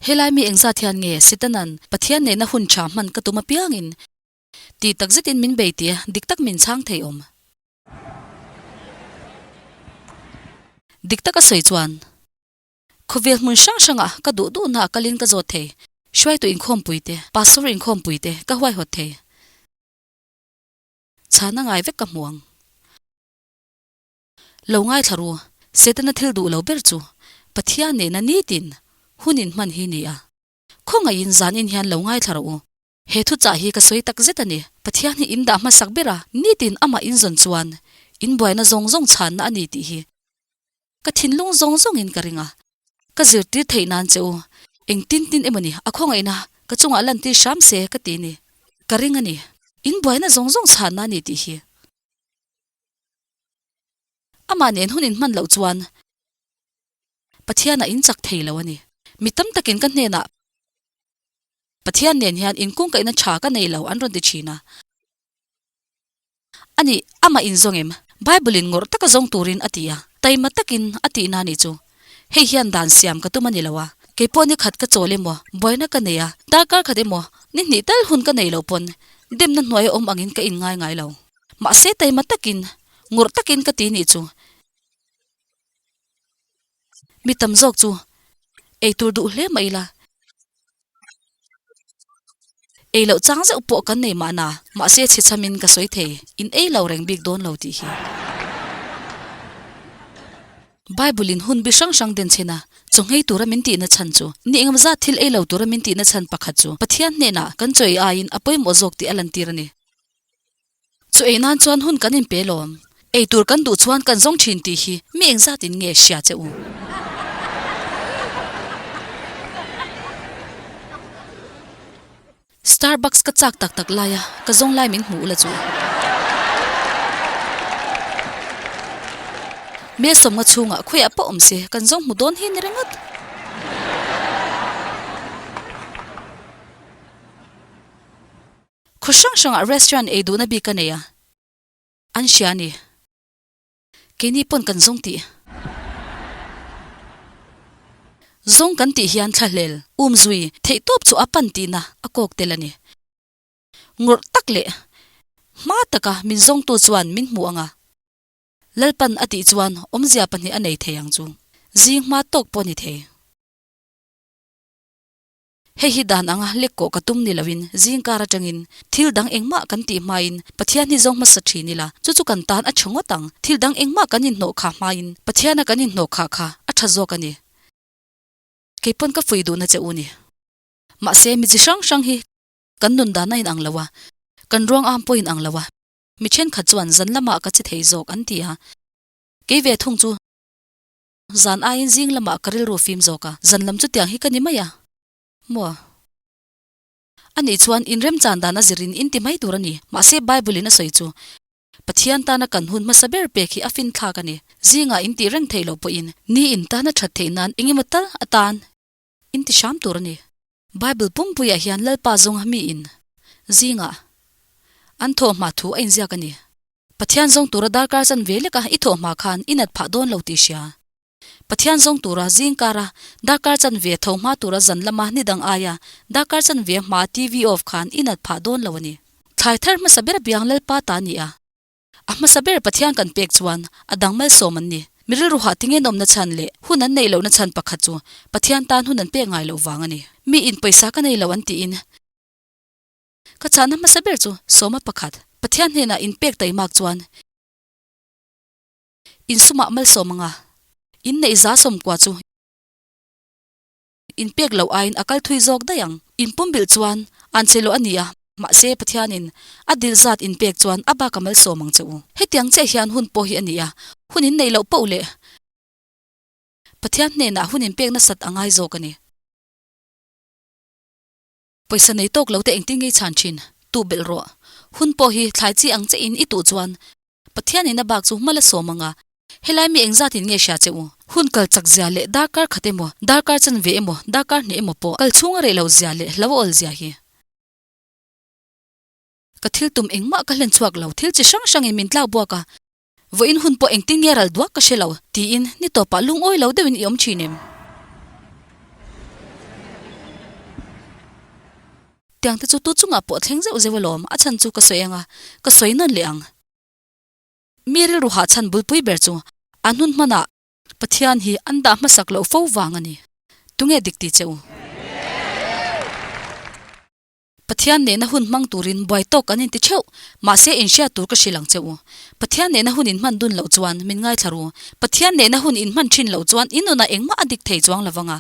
Helai mi engzat hian nge Setanan Pathian nena hun tha hman ka tum apiangin tih takzetin min bei tia dik tak min chhang thei awm? Dik taka sawi chuan khawvel hmun hrang hrangah ka duh duhna a kalin ka zawt thei, hruaitu inkhawmpui te, pastor inkhawmpui te ka huaihawt thei. Chhana ngai vek ka hmu ang. Lo ngaithla ru, Setana thil duh lo ber chu Pathian nena nitin hun in hman hi ni a. Khawngaihin zan in hian lo ngaithla rawh u. He thuchah hi ka sawi tak zet a ni. Pathian hi in dah hmasak ber a, nitin amah in zawn chuan in buaina zawng zawng chhanna a ni tih hi ka thinlung zawng zawngin ka ring a. Ka zirtir theih nan che u, engtin tin emaw ni a khawngaihna ka chungah lantir hram se ka ti ni. Ka ring a ni. In buaina zawng zawng chhanna a ni tih hi. Amah nen hun in hman loh chuan Pathianah in chak thei lo a ni. Mi tam takin ka hnenah Pathian nen hian inkungkaihna tha ka nei lo an rawn ti thin a. Ani, amah in zawng em? Bible in ngawrh taka zawng turin a ti a, taima takin a tihna a nih chu. Hei hian dan siam ka tum a ni lo a, kei pawh ni khat ka chawl emaw, buaina ka nei a, darkar khat emaw, ni hnih tal hun ka nei lo pawn demna hnuaia awm angin ka inngai ngai lo. Mahse taima takin, ngawrh takin ka ti nih chu. Mi tam zawk chu ei tur duh hle mah ila, ei loh chang zeuh pawh kan nei mahna, mahse chhichhamin ka sawi thei, in ei lo reng bik dawn lo tih hi. Bible in hun bi hrang hrang den chhen a, chaw-nghei tura min tihna chhan chu, ni engemaw zat thil ei lo tura min tihna chhan pakhat chu Pathian hnenah kan chaw ei aiin a pawimawh zawk tih a lantir a ni. Chu ei nan chuan hun kan inpe lawm. Ei tur kan duh chuan kan zawng thin tih hi mi engzat in nge hria che u? Starbucks ka chak tak tak lai a, ka zawng lai min hmuh ula chu. Mel sawmnga chhungah khawiah pawh awm se kan zawng hmu dawn hi ni ringawt. Khaw hrang hrangah restaurant ei duhna bik a nei a, an hria a ni. Keini pawn kan zawng tih. Zawng kan tih hian thlahlel, umzui, theihtawp chu a pan tihna a kawk tel a ni. Ngawrh tak leh hma taka min zawngtu chuan min hmu ang a, Lalpan a tih chuan awmzia pahnih a nei thei ang chu. Zing hma tawk pawh a ni thei. Hei hi dan anga lek kawh ka tum ni loin zingkar atangin thil dang engmah kan tih hmain Pathian hi zawng hmasa thin ila, chu chu kan tan a tha ngawt ang. Thil dang engmah kan inhnawh kha hmain Pathiana kan inhnawh khah kha a tha zawk a ni. Kei pawn ka fuih duhna che u ni. Mahse mi chi hrang hrang hi kan nun dan a inang lo a, kan ruang am pawh inang lo a, mi thenkhat chuan zan lamah ka che thei zawk an ti a, kei ve thung chu Zan aiin zing lamah ka rilru fim zawk a, zan lam chutiang hi ka ni mai a. Maw? Anih chuan inremchan dan a zirin in ti mai tur a ni. Mahse Bible-in a sawi chu, Pathian tana kan hun hmasa ber pek hi a finthlak a ni. Zingah in tih reng theih loh pawhin ni in tana that theih nan engemaw tal atan in ti hram tur a ni. Bible pumpuiah hian Lalpa zawnga mi in zingah an thawhhma thu a inziak a ni. Pathian zawng tura darkar chan ve lek a i thawh hma khan i nat phah dawn lo tih hria. Pathian zawng tura zing kara darkar chan ve tho hma tura zan lama ni dang aia darkar chan ve hma TV off khan i nat phah dawn lo a ni. Thlai thar hmasa ber biang Lalpa ta ni a. A hmasa ber Pathian kan pek chuan a dang malsawm an ni. Mi rilru hah tinge nawmna chhan leh hun an neih lohna chhan pakhat chu Pathian tan hun an pek ngai loh vang a ni. Mi in pawisa ka nei lo an tiin Ka chahna hmasa ber chu sawma pakhat, Pathian hnenah inpek taimak chuan insumah malsawm anga inneih za sawmkua chu inpek loh aiin a kal thui zawk daih ang. Inpumbilh chuan an che loh a ni a, mahse Pathianin a dil zat inpek chuan a bak a malsawm ang che u. Hetiang chiah hian hun pawh hi a ni a, hun inneih loh poh leh Pathian hnenah hun inpek nasat a ngai zawk a ni. Pawisa nei tawk lo te engtin nge i chhan thin? Tuh belh rawh. Hun pawh hi thlai chi ang che in i tuh chuan Pathian in a bak chu hma la sawm ang a, helai mi engzat in nge hria che u? Hun kal chak zia leh darkar khat emaw, darkar chanve emaw, darkar hnih emaw pawh kal chhung a reh lo zia leh hlo a awl zia hi. Ka thil tum engmah ka hlen chhuak lo, thil chi hrang hrang in min tlak buak a, Vawiin hun pawh engtin nge ral duak ka hre lo, tiin ni tawpah lungawi lo deuhin i awm thin em? Tiang te chu tu chungah pawh thleng zeuh zeuh alawm, a chhan chu ka sawi anga ka sawi nawn leh ang. Mi rilru hah chhan bulpui ber chu an hun hmanah Pathian hi an dah hmasak loh fo vang a ni. Tunge dik ti che u? Pathian nehna hun hmang turin buai tawk an inti theuh, mahse inhriat tur ka hrilh ang che u. Pathian nehna hun inhman dun loh chuan min ngaithla ru. Pathian nehna hun inhman thin loh chuan in nunah engmah a dik thei chuang lovang a.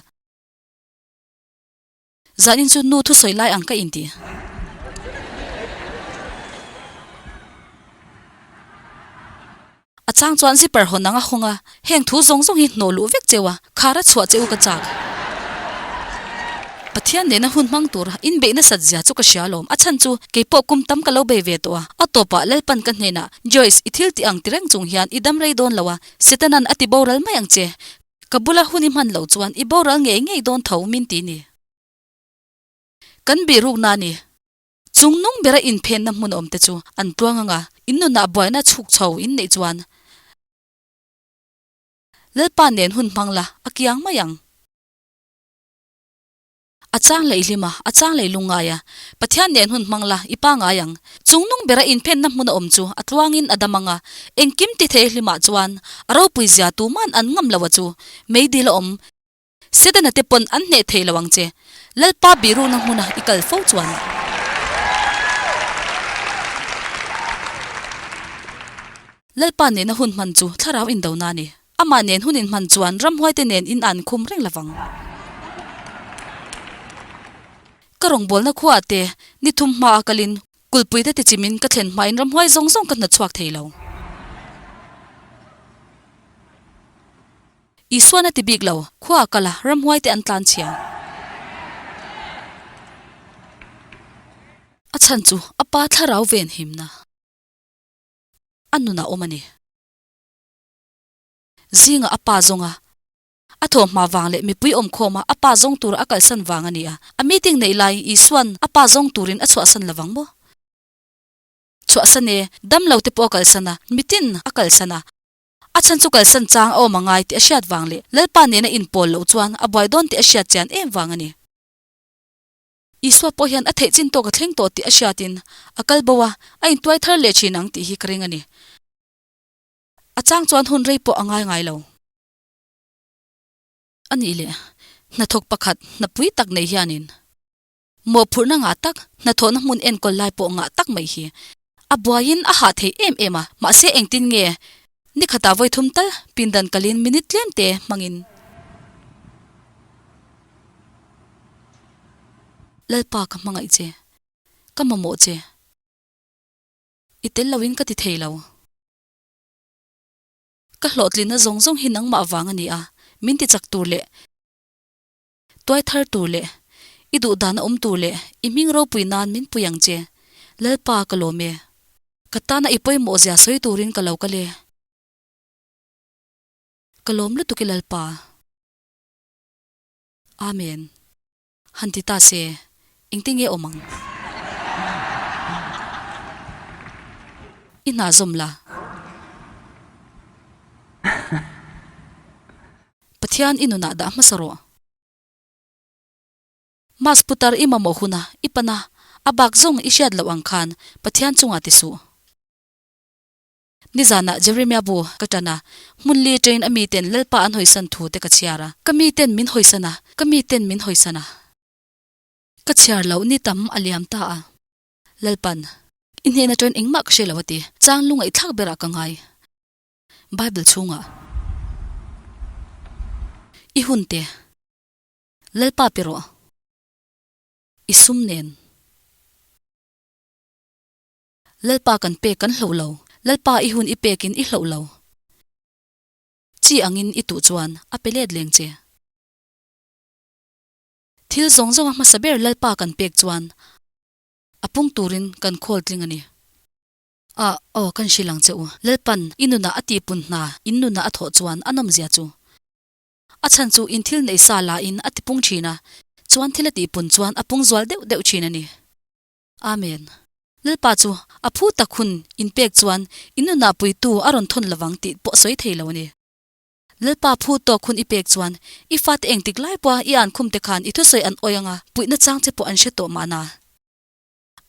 Zanin chu nu thusawi lai ang ka inti. A chang chuan zipper hawn ang a hawng a, heng thu zawng zawng hi hnawh luh vek cheu a, khar a chhuah che u ka chak. Pathian nena hun hmang tura inbeih nasat zia chu ka hria alawm, a chhan chu keipawh kum tam ka lo bei ve tawh a, a tawpah Lalpan ka hnenah, Joyce, i thil tih ang ti reng chung hian i dam rei dawn lo a, Setanan a ti boral mai ang che, ka bula hun i hman loh chuan i boral ngei ngei dawn tho min ti ni. Kan bihrukna a ni. Chung nung bera inphenna hmun awm te chu an tluang ang a, in nunah buaina chhuk chho in neih chuan Lalpa nen hun hmang la a kiang mai ang. A chang lei hlim a, a chang lei lungngai a, Pathian nen hun hmang la i pangai ang. Chung nung bera inphenna hmun a awm chu a tluangin a dam ang a, engkim ti thei hlimah chuan a ropui zia tuman an ngam lo a chu meidil a awm Setana te pawn an hneh thei lo ang che. Lalpa bihrukna hmuna i kal fo chuan. Lalpa nena hun hman chu thlarau indona a ni. Amah nen hun inhman chuan ramhuaite nen in an khum reng lovang. Ka rawngbawlna khuaah te ni thum hmaa kalin kulpuite tichimin ka thlen hmain ramhuai zawng zawng ka hnawtchhuak thei lo. Isuan a ti bik lo, khua a kal a, ramhuai te an tlan chhia. A chhan chu a pa thlarau ven himna a nunah awm a ni. Zingah a pa zawng a, a thawhhma vang leh mipui awmkhawm a a pa zawng tura a kalsan vang a ni a. A meeting neih lai Isuan a pa zawng turin a chhuahsan lovang maw? Chhuahsan e, damlo te pawh a kalsan a, mitin a kalsan a. A chhan chu kalsan chang a awm a ngai tih a hriat vang leh Lalpa nena inpawl loh chuan a buai dawn tih a hriat chian em vang a ni. Isua pawh hian a theih chin tawk a thleng tawh tih a hriatin a kal bo a, a intuai thar leh thin ang tih hi ka ring a ni. A chang chuan hun rei pawh a ngai ngai lo. A nih leh, hnathawk pakhat hnapui tak nei hianin Mawhphurhna ngah tak, hnathawhna hmun enkawl lai pawh ngah tak mai hi a buaiin a hah thei em em a, mahse engtin nge ni khatah vawi thum tal pindan kalin minute tlem te hmangin Lalpa ka hmangaih che, ka mamawh che, i tel loin ka ti thei lo. Ka hlawhtlinna zawng zawng hi nangmah vang a ni a, min ti chak tur leh Tuai thar tur leh i duh dan a awm tur leh i hming ropui nan min pui ang che. Lalpa ka lawm e. Ka tana i pawimawh zia sawi turin ka lo kal e. Ka lawm lutuk i Lalpa. Amen. Han ti ta se, engtin nge awm ang? I hna zawm la. Pathian i nunah dah hmasa rawh. Mas putar i mamawh huna i pana a bak zawng i hriat loh ang khan Pathian chungah ti suh. Nizanah Jeremia bu ka tan a, hmun li train a miten Lalpa an hawisan thu te ka chhiar a. Ka miten min hawisan a, ka miten min hawisan a. Ka chhiar loh ni tam a liam ta a. Lalpan, i hnena train engmah ka hre lo a ti. Chang lungaihthlak berah ka ngai. Bible chhungah i hun te Lalpa pe rawh i sum nen Lalpa kan pek kan hloh lo Lalpa i hun i pekin i hloh lo chi angin i tuh chuan a pe let leng che thil zawng zawng a hmasa ber Lalpa kan pek chuan a pung turin kan khawl tling a ni. Ah, aw, kan hrilh ang che u. Lalpan, i nunah a tihpun hna, in nunah a thawh chuan a nawmzia chu. A chhan chu in thil neih sa lahin a tipung thin a, chuan thil a tihpun chuan a pung zual deuh deuh thin a ni. Amen. Lalpa chu a phu tak hun in pek chuan in nunah puitu a rawn thawn lovang tih pawh sawi thei lo a ni. Lalpa phu tawk hun i pek chuan i fate engtik lai pawha i ankhum te khan i thusawi an awih anga puihna chang che pawh an hre tawh mahna.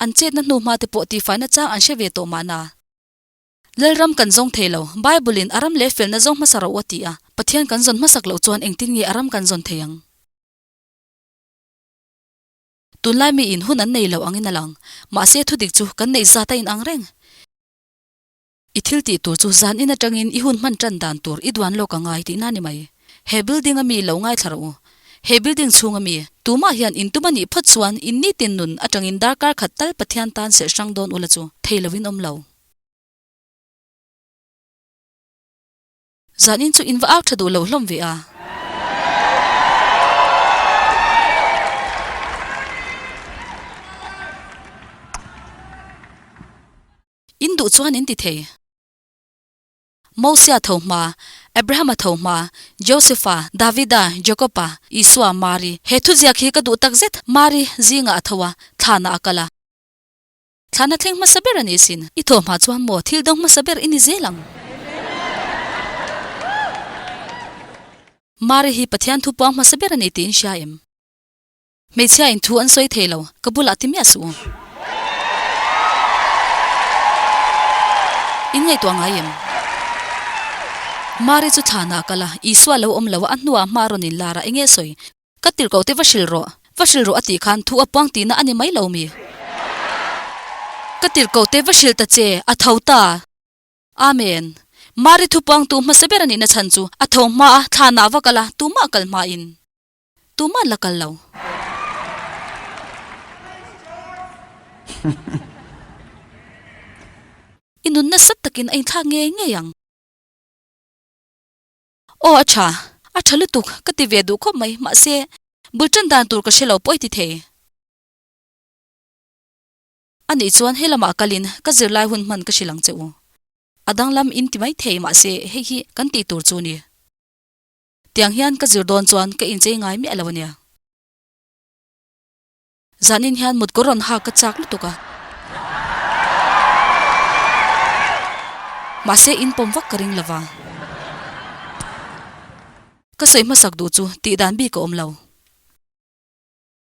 An chetna hnu hma te pawh tihfaina chang an hre ve tawh mahna. Lalram kan zawng thei lo, Bible-in a ram leh felna zawng hmasa rawh u a ti a, Pathian kan zawn hmasak loh chuan engtin nge a ram kan zawn thei ang? Tunlai miin hun an nei lo angin a lang, mahse thudik chu kan neih zat a inang reng. I thil tih tur chu zan in atangin i hun hman tan dan tur i duan lawk a ngai tihna ni mai. He building a mi lo ngaithla rawh u. He building chhung a mi, tumah hian in tum a nih phawt chuan in nitin nun atangin darkar khat tal Pathian tan serh hrang dawn ula chu thei loin awm lo. Zan in chu in va au tha duh lo hlawm ve a. In duh chuan in ti thei. Mosia tho hma, Abrahama tho hma, Josefa, Davida, Jakoba, Isua, Mari, he thuziak hi ka duh tak zet, Mari zingah a tho a, thlanah a kal a. Thlana thleng hmasa ber a ni sin. I tho hma chuan maw thil dang hmasa ber i ni zel ang. Mari hi Pathian thu puang hmasa ber a ni tiin hria em? Hmeichhia in thu an sawi thei lo, ka bulah ti miah suh u. In ngaihtuah ngai em? Mari chu thlanah a kal a, Isua lo awm lo a, a hnuah hma rawn in lar a, enge sawi? Ka tirhkoh te va hrilh rawh, va hrilh rawh a tih khan thu a puang tihna a ni mai lo mi? Ka tirhkoh te va hrilh ta che, a tho ta. Amen. Mari thu puangtu hmasa ber a nihna chhan chu a tho hma a, thlanah va kal a, tumah kal hmain. Tumah la kal lo. I nun nasa takin a inthlak ngei ngei ang. Aw a tha, a tha lutuk ka ti ve duh khawp mai, mahse bul tan dan tur ka hre lo pawh i ti thei. Anih chuan he lamah kalin ka zirlai hun hman ka hrilh ang che u. A danglam in ti mai thei mahse hei hi kan tih tur chu ni. Tiang hian ka zir dawn chuan ka inchei ngai miah lo a nia. Zanin hian mut kawr rawn hak ka chak lutuk a. Mahse in pawm vak ka ring lova. Ka sawi hmasak duh chu tih dan bik a awm lo.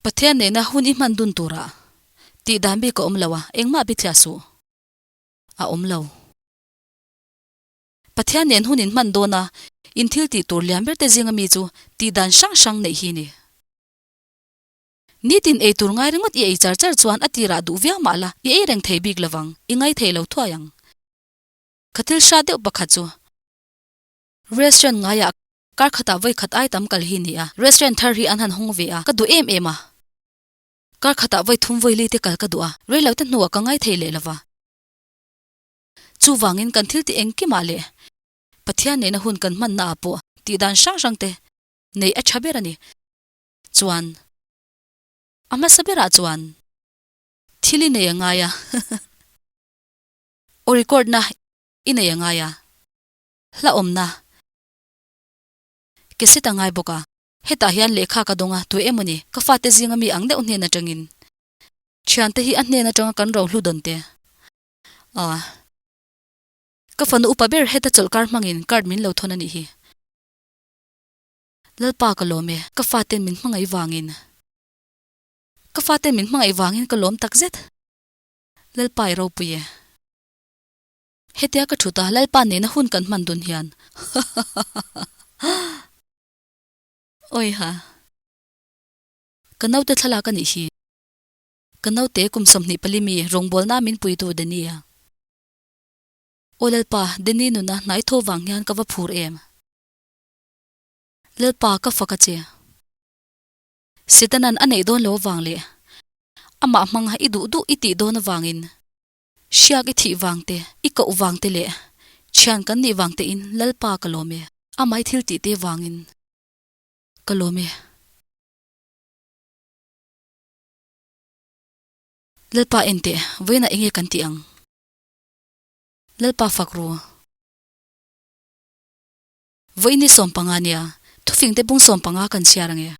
Pathian nena hun i hman dun turah tih dan bik a awm lo a, engmah bithliah suh a awm lo. Pathian nen hun in hman dawn a, in thil tih tur lian ber te zinga mi chu tih dan hrang hrang neih hi ni. Nitin ei tur ngai ringawt i ei char char chuan a tirah duh viau mah la, i ei reng thei bik lovang, i ngai thei lo thuai ang. Ka thil hrat deuh pakhat chu restaurant ngaiah kar khatah vawi khat ai tam kal hi ni a, restaurant thar hi an han hawng ve a, ka duh em em a. Kar khatah vawi thum vawi li te kal ka duh a, reilote hnuah ka ngai thei leh lova. Chuvangin kan thil ti engkimah leh Pathian nena hun kan hmanna ah pawh tih dan hrang hrang te neih a tha ber a ni. Chuan a hmasa berah chuan thil i nei a ngai a, aw record na i nei a ngai a, hla awmna ke set a ngai bawk a. Hetah hian lehkha ka dawng a, tu emaw ni ka fate zinga mi ang deuh hnen atangin thiante hi a hnen atanga kan rohlu dawn te. A, ka fanu upa ber heta chawlhkar hmangin card min lo thawn a nih hi. Lalpa ka lawm e, ka faten min hmangaih vangin. Ka faten min hmangaih vangin ka lawm takzet. Lalpa i ropui e. Hetia ka thut a, Lalpa nena hun kan hman dun hian. Awiha. Ka naute thlalak a nih hi. Ka naute kum 24 mi rawngbawlna min puitu Danny a. Aw Lalpa, Danny nuna hnai tho vang hian ka va phur em? Lalpa, ka fak a che. Setanan a neih dawn lo avang leh amah hmanga i duh duh i tih dawn avangin hriak i thih vang te, i koh vang te leh thian kan nih vang tein Lalpa ka lawm e. Amah i thil tih te vangin ka lawm e. Lalpa en teh, vawiinah enge kan tih ang? Lalpa fak ru. Vawiin hi 15 nia, thufing te bung 15 kan chhiar ange.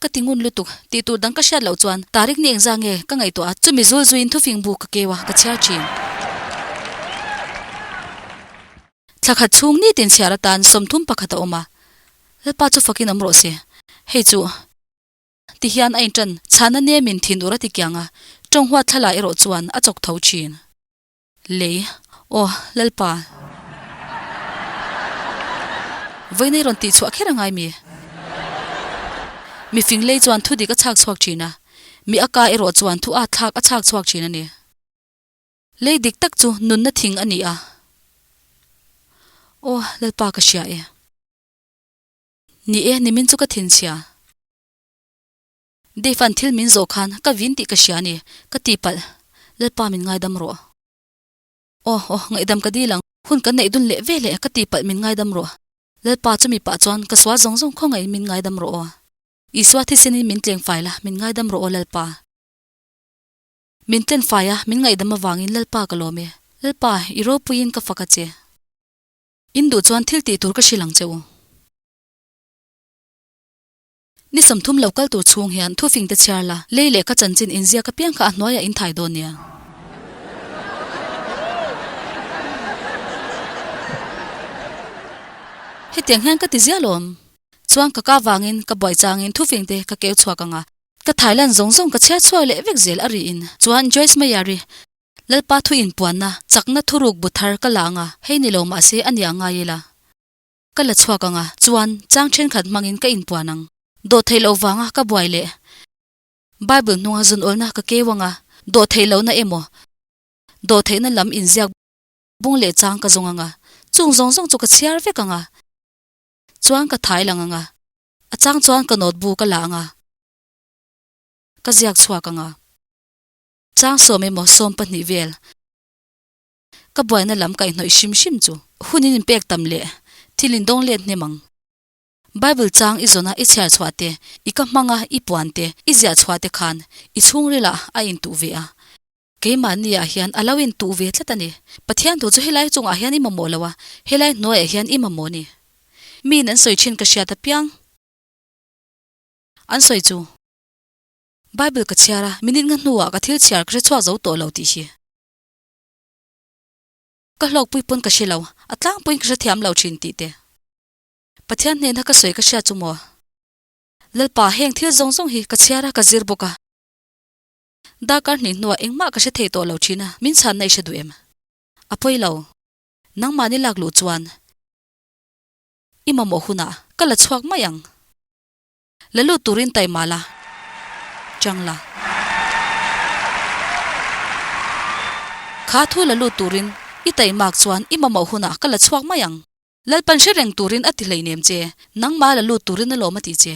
Ka ti ngun lutuk, tih tur dang ka hriat loh chuan tarik ni engzah nge ka ngaihtuah a, chumi zul zuiin thufing bu ka keu a, ka chhiar thin. Thla khat chhung nitin chhiar atan 31 a awm a, Lalpa chu fakin awm rawh se. Hei chu. Ti hian a inṭan chhana nemin thin ur a ti kiang a. ṭawng huat thlalai erawh chuan a chawk tho ṭhin. Lei, Aw, Lalpa. Vawiinei rawn tih chhuah kher a ngai mi? Mifing lei chuan thu dik a chhak chhuak ṭhin a, mi a ka erawh chuan thu at thlak a chhak chhuak ṭhin a ni. Lei dik tak chu nunna thing a ni a. Aw, Lalpa ka hria e. Ni e, nimin chu ka thinchhia. Dave an thil min zawh khan ka vin tih ka hria a ni, ka ti palh. Lalpa min ngaidam rawh. Aw, aw, ngaihdam ka dil ang. Hun kan neih dun leh ve leh ka ti palh min ngaidam rawh. Lalpa chumi pah chuan ka sual zawng zawng khawngaihin min ngaidam rawh aw. Isua thisenin min tleng fai la, min ngaidam rawh aw Lalpa. Min tlen fai a, min ngaihdam avangin Lalpa ka lawm e. Lalpa, i ropuiin ka fak a che. In duh chuan thil tih tur ka hrilh ang che u. Ni 30 lo kal tur chhung hian thufing te chhiar la, lei leh ka chanchin inziak apiang kha a hnuaiah in thai dawn nia. Hetiang hian ka ti ziah lawm. Chuan ka ka vangin ka buai changin thufing te ka keu chhuak ang a, ka thai lan zawng zawng ka chhiar chhuak leh vek zel a riin. Chuan Joyce Meyer-i Lalpa thu inpuanna, chakna thuruk bu thar ka la ang a, hei ni lo mahse a nia ngai ila. Ka la chhuak ang a, chuan chang thenkhat hmangin ka inpuan ang. Dawh theih loh vanga ka buai leh Bible hnunga zun awlna ka keu ang a, dawh theih lohna emaw dawh theihna lam inziak bung leh chang ka zawng ang a, chung zawng zawng chu ka chhiar vek ang a, chuan ka thai lang ang a, a chang chuan ka note bu ka la ang a, ka ziak chhuak ang a, chang sawm emaw 12 vel. Ka buaina lam kaihhnawih hrim hrim chu hun in inpek tam leh thil in dawng let hnem ang. Bible chang i zawna i chhiar chhuah te, i ka hmanga i puan te, i ziah chhuah te khan i chhungril ah a intuh ve a. Keimahni ah hian a lo intuh ve tlat a ni. Pathian thu chu helai chungah hian i mamawh lo a, helai hnuaiah hian i mamawh a ni. Miin an sawi thin ka hriat apiang an sawi chu. Bible ka chhiar a, minute nga hnuah ka thil chhiar ka hre chhuak zo tawh lo tih hi. Ka hlawkpui pawn ka hre lo, a tlangpuiin ka hrethiam lo thin tih te. Pathian hnena ka sawi ka hria chu maw? Lalpa, heng thil zawng zawng hi ka chhiar a, ka zir bawk a. Darkar hnih hnuah engmah ka hre thei tawh lo thin a, min chhanna i hre duh em? A pawi lo. Nangmahni lak luh chuan i mamawh hunah ka la chhuak mai ang. La lut turin taima la, chang la. Kha thu la lut turin i taimak chuan i mamawh hunah ka la chhuak mai ang. Lalpan hre reng turin a ti hleinem che, nangmah la lut turin alawm a ti che.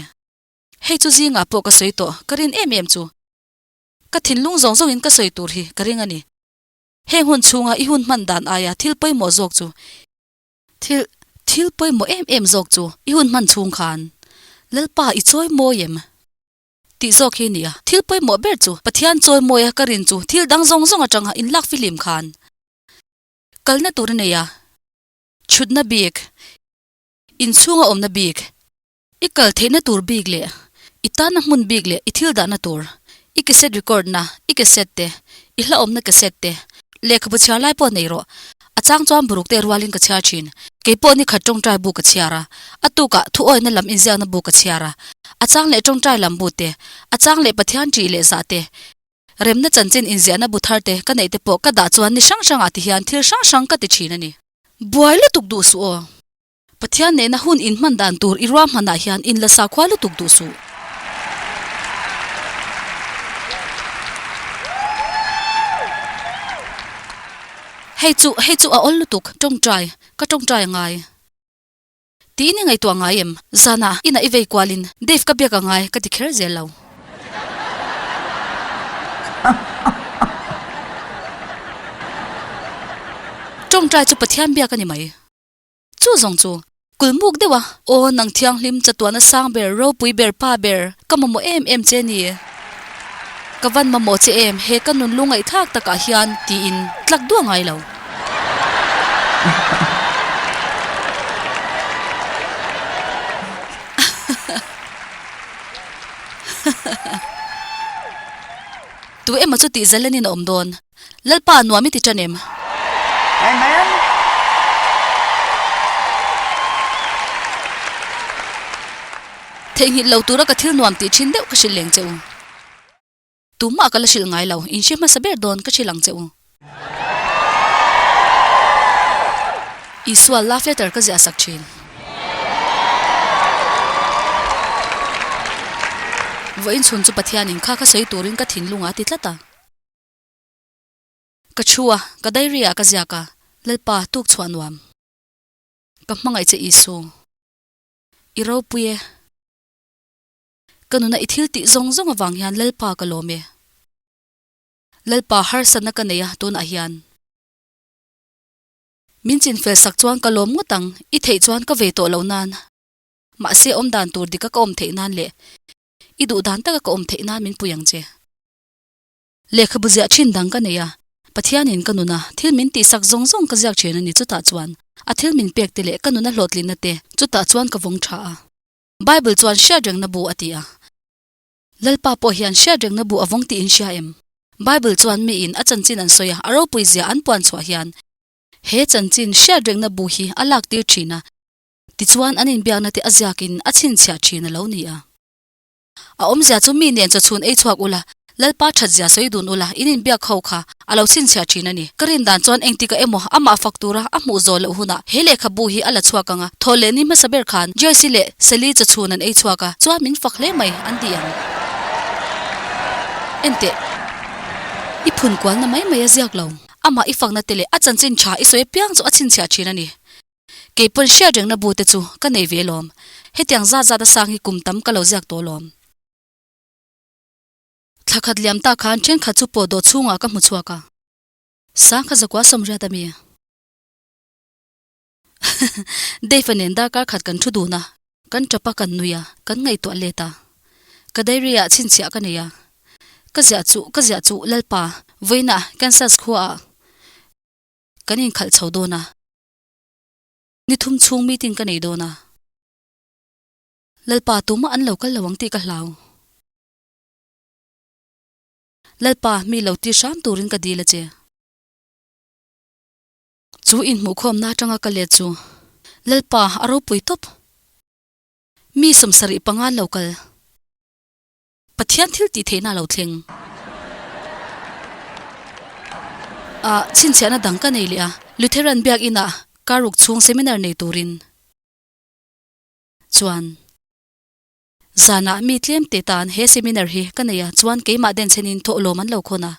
Hei chu zingah pawh ka sawi tawh, ka rin em em chu. Ka thinlung zawng zawngin ka sawi tur hi ka ring a ni. Heng hun chhunga i hun hman dan aia thil pawimawh zawk chu Thil, thil pawimawh em em zawk chu i hun hman chhung khan Lalpa i chawi mawi em? Tih zawk hi nia. Thil pawimawh ber chu Pathian chawi mawia ka rin chu thil dang zawng zawng atanga inlak fihlim khan kalna tur a nei a, chhutna bik, inchhunga awmna bik, I kal theihna tur bik leh i tanna hmun bik leh i thil dahna tur, i cassette record na, i cassette te, i hlauhawmna cassette te, lehkhabu chhiar lai pawh nei rawh. A chang chuan buruk te rualin ka chhiar thin. Kei pawh ni khat tawngtai bu ka chhiar a, a tukah thu awina lam inziakna bu ka chhiar a, a chang leh tawngtai lam bu te, a chang leh Pathian ṭih leh zah te, remna chanchin inziahna bu thar te ka neih te pawh ka dah chuan ni hrang hrangah ti hian thil hrang hrang ka ti thin a ni. Buai lutuk duh suh aw. Pathian nena hun inhman dan tur i ruahmanah hian in la sakhua lutuk duh suh. Hei chu, hei chu a awl lutuk, tawngtai, ka tawngtai a ngai. Tiin i ngaihtuah ngai em? Zanah inah i vei kualin Dave ka biak a ngai ka ti kher zel lo. Tawngtai chu Pathian biak a ni mai. Chu zawng chu, kulmuk deuh a, Aw nang thianghlim chatuahna sang ber, ropui ber, pa ber, ka mamawh em em che ni. Ka van mamawh che em, he ka nun lu ngaihthlak takah hian, tiin tlak duah ngai lo. Tu emaw chu tih zalenin a awm dawn. Lalpa nuam i ti tan em? Amen. Theihnghilh lo tura ka thil nuam tih thin deuh ka hrilh leng che u. Tumah ka la hrilh ngai lo, in hre hmasa ber dawn ka hrilh ang che u. Isua love letter ka ziah sak thin. Vawiin chhun chu Pathianin kha kha sawi turin ka thinlung a ti tlat a. Ka thu a, ka diary ah ka ziak a, Lalpa tuk chhuah nuam. Ka hmangaih che Isu. I ropui e. Ka nuna i thil tih zawng zawng avang hian Lalpa ka lawm e. Lalpa harsatna ka nei a tunah hian. Min chinfel sak chuan ka lawm ngawt ang, i theih chuan ka ve tawh loh nan. Mahse awmdan tur dika ka awm theih nan leh i duh dan taka ka awm theih nan min pui ang che. Lehkhabu ziah thin dang ka nei a, Pathianin ka nuna thil min tihsak zawng zawng ka ziak thin a ni chutah chuan a thil min pek te leh ka nuna hlawhtlinna te chutah chuan ka vawng tha a. Bible chuan hriatrengna bu a ti a. Lalpa pawh hian hriatrengna bu a vawng tih in hria em? Bible chuan miin a chanchin an sawi a, a ropui zia an puan chhuah hian he chanchin hriatrengna bu hi a lak tir thin a, tichuan an inbiakna te a ziakin a chhinchhiah thin a lo ni a. A awmzia chu mi nen chawchhun ei chhuak ula, Lalpa that zia sawi dun ula, in inbiak ho kha a lo chhinchhiah thin a ni. Ka rin dan chuan engtikah emaw amah fak tura a hmuh zawh loh hunah he lehkhabu hi a la chhuak ang a, thaw leh ni hmasa ber khan Joyce-i leh Sally chawchhun an ei chhuak a, chuan min fak hle mai an ti ang. Enteh, i phun kualna mai mai a ziak lo. Amah i fakna te leh a chanchin tha i sawi apiang chu a chhinchhiah thin a ni. Kei pawn hriat rengna bu te chu ka nei ve lawm. Hetiang zat zat a sang hi kum tam ka lo ziak tawh lawm. Thla khat liam tak khan thenkhat chu pawh dawh chhungah ka hmu chhuak a. Sangkha zakua sawmriat a mi. Dave-a nen darkar khat kan thu dun a, kan tap a kan nui a, kan ngaihtuah let a. Ka diary ah chhinchhiah ka nei a. Ka ziah chu ka ziah chu Lalpa, vawiinah Kansas khuaah kan inkhalh chho dawn a. Ni thum chhung meeting ka nei dawn a. Lalpa tumah an lo kal lo ang tih ka hlau. Lalpa mi lo ti hram turin ka dil a che. Chu inhmuhkhawmna atanga ka let chu Lalpa a ropui tawp. Mi 75 an lo kal. Pathian thil tih theihna a lo thleng. Ah, chhinchhiahna dang ka nei leh a, Lutheran biakinah karuk chhung seminar nei turin chuan zanah mi tlem te tan he seminar hi ka nei a, chuan keimah denchhenin thawhlawm an lo khawn a.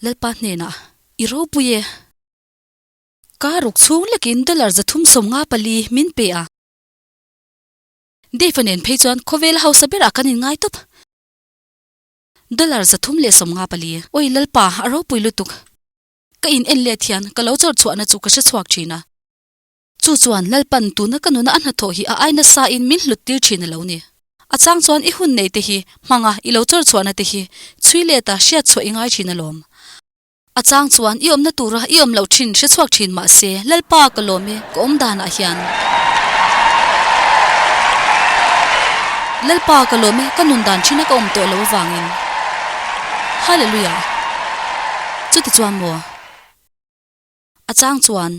Lalpa hnenah, I ropui e. Karuk chhung lekin dollar 354 min pe a. Dave-a nen phei chuan khawvel hausa berah kan inngai tawp. Dollar 354. Awi Lalpa, a ropui lutuk. Ka in en let hian ka lo chawr chhuahna chu ka hre chhuak thin a. Chu chuan Lalpan tuna ka nuna a hnathawh hi a ai nasa in min hlut tir thin a lo ni. A chang chuan i hun nei te hi hmanga i lo chawr chhuahna te hi chhui leta hriat chhuah i ngai thin alawm. A chang chuan i awmna tura i awm loh thin hre chhuak thin mah se, Lalpa ka lawm e, ka awm danah hian. Lalpa ka lawm e, ka nun dan thina ka awm tawh lo avangin. Hallelujah! Chuti chuan maw? A chang chuan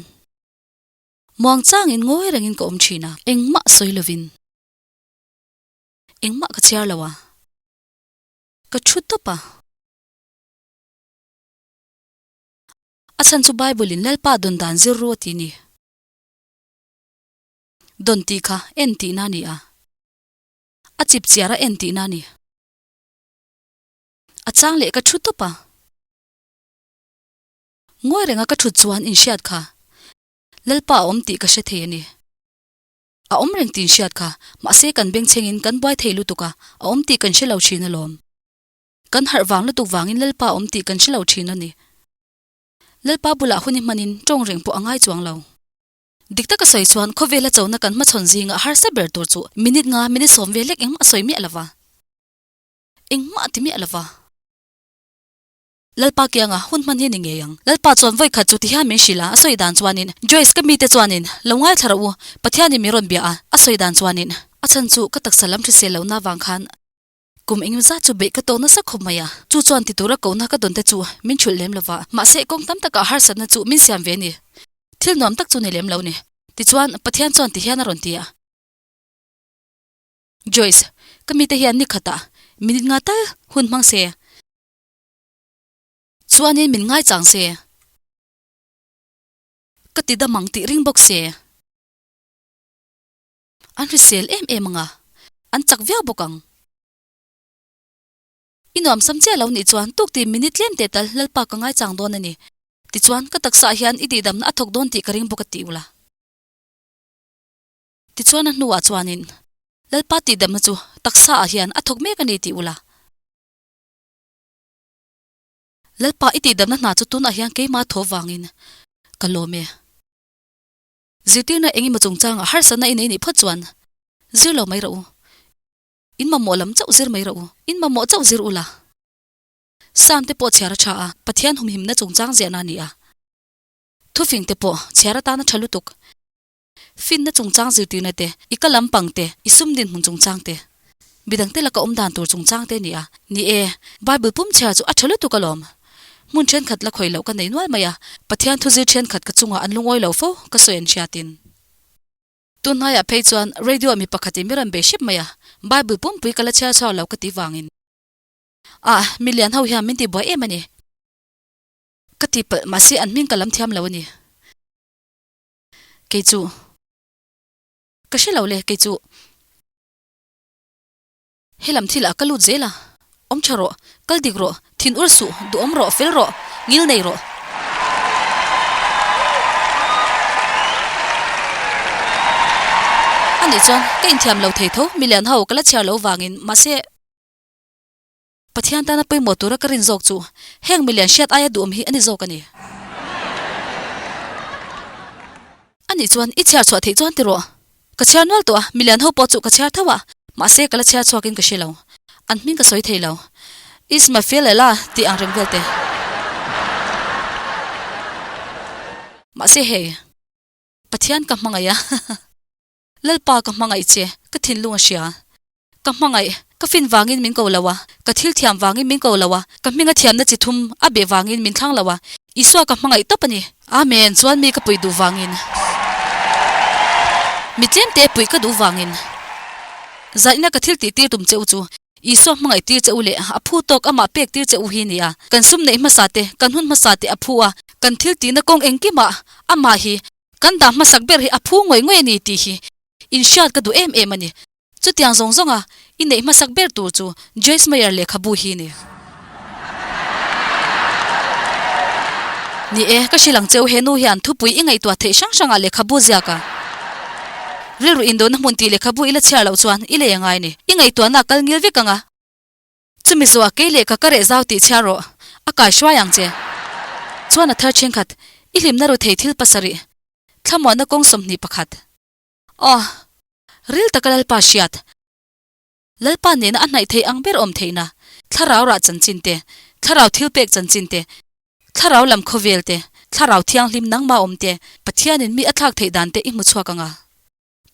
muang changin ngawi rengin ka awm thin a, engmah sawi lovin. Engmah ka chhiar lo a, ka thu tawp a. A chhan chu Bible in Lalpa dawn dan zir ru a ti ni. Dawn tih kha en tihna a ni a. A chip chiar a en tihna a ni. A chang leh ka thu tawp a. Ngawi renga ka thut chuan inhriat kha Lalpa a awm tih ka hre thei a ni. A awm reng tih inhriat kha mahse kan bengchhengin kan buai thei lutuk a, a awm tih kan hre lo thin alawm. Kan harh vang lutuk vangin Lalpa awm tih kan hre lo thin a ni. Lalpa bulah hun i hmanin tawng reng pawh a ngai chuang lo. Dik taka sawi chuan khawvela chona kan hmachhawn zinga harsa ber tur chu minute nga minute sawm ve lek engmah sawi miah lova. Engmah ti miah lova. Lalpa kianga hun hman hi ni ngei ang. Lalpa chuan vawi khat chu ti hian min hrilh a, a sawi dan chuanin, Joyce ka mite chuanin lo ngaithla rawh u, Pathianin min rawn bia a, a sawi dan chuanin. A chhan chu ka taksa lam hrisel lohna vang khan Kum engemaw zat chu beih ka tawk nasa khawp mai a, chu chuan ti tura kohna ka dawn te chu min thulh lem lova, mahse kawng tam takah harsatna chu min siam ve a ni. Thil nuam tak chu ni lem lo ni. Tichuan, Pathian chuan ti hian a rawn ti a. Joyce, ka mite hian ni khatah minute nga tal hun hmang se. Chuanin min ngaichang se. Ka ti dam ang tih ring bawk se. An hrisel em em ang a, an chak viau bawk ang. I nuam sam chiah lo nih chuan tuk ti minute tlem teh tal Lalpa ka ngaichang dawn a ni. Tichuan ka taksaah hian i tihdamna a thawk dawn tih ka ring bawk a ti ula. Tichuan a hnuah chuanin Lalpa tihdamna chu taksaah hian a thawk mek a ni ti ula. Lalpa i tihdamna hna chu tunah hian keimah thaw vangin ka lawm e. Zirtirna eng emaw chungchangah harsatna i nei nih phawt chuan zir lo mai rawh u. In mamawh lam chauh zir mai rawh u. In mamawh chauh zir ula. Psalm te pawh chhiar a tha a, Pathian humhimna chungchang ziahna a ni a. Thufing te pawh chhiar atana tha lutuk. Finna chungchang zirtirna te, i ka lampang te, i sum dinhmun chungchang te, midangte laka awm dan tur chungchang te a ni a. Ni e, Bible pum chhiar chu a tha lutuk alawm. Hmun thenkhat la khawih loh ka nei nual mai a, Pathian thu zir thenkhat ka chungah an lungawi lo fo, ka sawi an hriatin. Tunhnaiah phei chuan radio ah mi pakhatin mi rawn bei hrep mai a, Bible pumpui ka la chhiar chhuak lo ka tih vangin. Ah, mi lian ho hian min tihbuai em a ni. Ka tihpalh, mahse an hming ka lam thiam lo a ni. Kei chu. Ka hre lo le, kei chu. He lam thil ah ka lut zel a, awm tha rawh, kal dik rawh, thin ur suh, duhawm rawh, fel rawh, ngil nei rawh. Anih chuan ka inthiam lo thei tho, milian ho ka la chhiar lo vangin, mahse Pathian tana pawimawh tura ka rin zawk chu heng milian hriat aia duhawm hi a ni zawk a ni. Anih chuan i chhiar chhuah theih chuan ti rawh. Ka chhiar nual tawh a, milian ho pawh chu ka chhiar tho a, mahse ka la chhiar chhuakin ka hre lo. An hming ka sawi thei lo. Ismafilela tih ang reng vel te. Mahse hei, Pathian ka hmangaih a, Lalpa ka hmangaih che, ka thinlung a hria. Ka hmangaih, ka fin vangin min ko lo a, ka thil thiam vangin min ko lo a, ka hminga thiamna chi thum a beh vangin min thlang lo a, Isua ka hmangaih tawp a ni. Amen, chuan mi ka puih duh vangin. Mi tlemte puih ka duh vangin. Zaihna ka thil tih tir tum che u chu, Isua hmangaih tir che u leh a phu tawk amah pek tir che u hi nia. Kan sum neih hmasa te, kan hun hmasa te a phu a, kan thil tihna kawng engkimah amah hi kan dah hmasak ber hi a phu ngawih ngawih a ni tih hi inhriat ka duh em em a ni. Chutiang zawng zawnga i neih hmasak ber tur chu Joyce Meyer lehkhabu hi ni. Ni e, ka hrilh ang che u he nu hian thupui i ngaihtuah theih hrang hrangah lehkhabu ziak a. Rilru indona hmun tih lehkhabu i la chhiar loh chuan i lei a ngai ni. I ngaihtuahna a kal ngil vek ang a. Chumi zawhah kei lehkha ka reh zau tih chhiar rawh, a kai hruai ang che. Chuan a thar thenkhat, i hlimna ru thei thil pasarih, thlamuanna kawng 21. Aw, ril taka Lalpa hriat. Lalpa nena a hnaih theih ang ber awm theihna, thlarau rah chanchin te, thlarau thilpek chanchin te, thlarau lam khawvel te, thlarau thianghlim nangma awm te, Pathianin mi a thlak theih dan te i hmu chhuak ang a.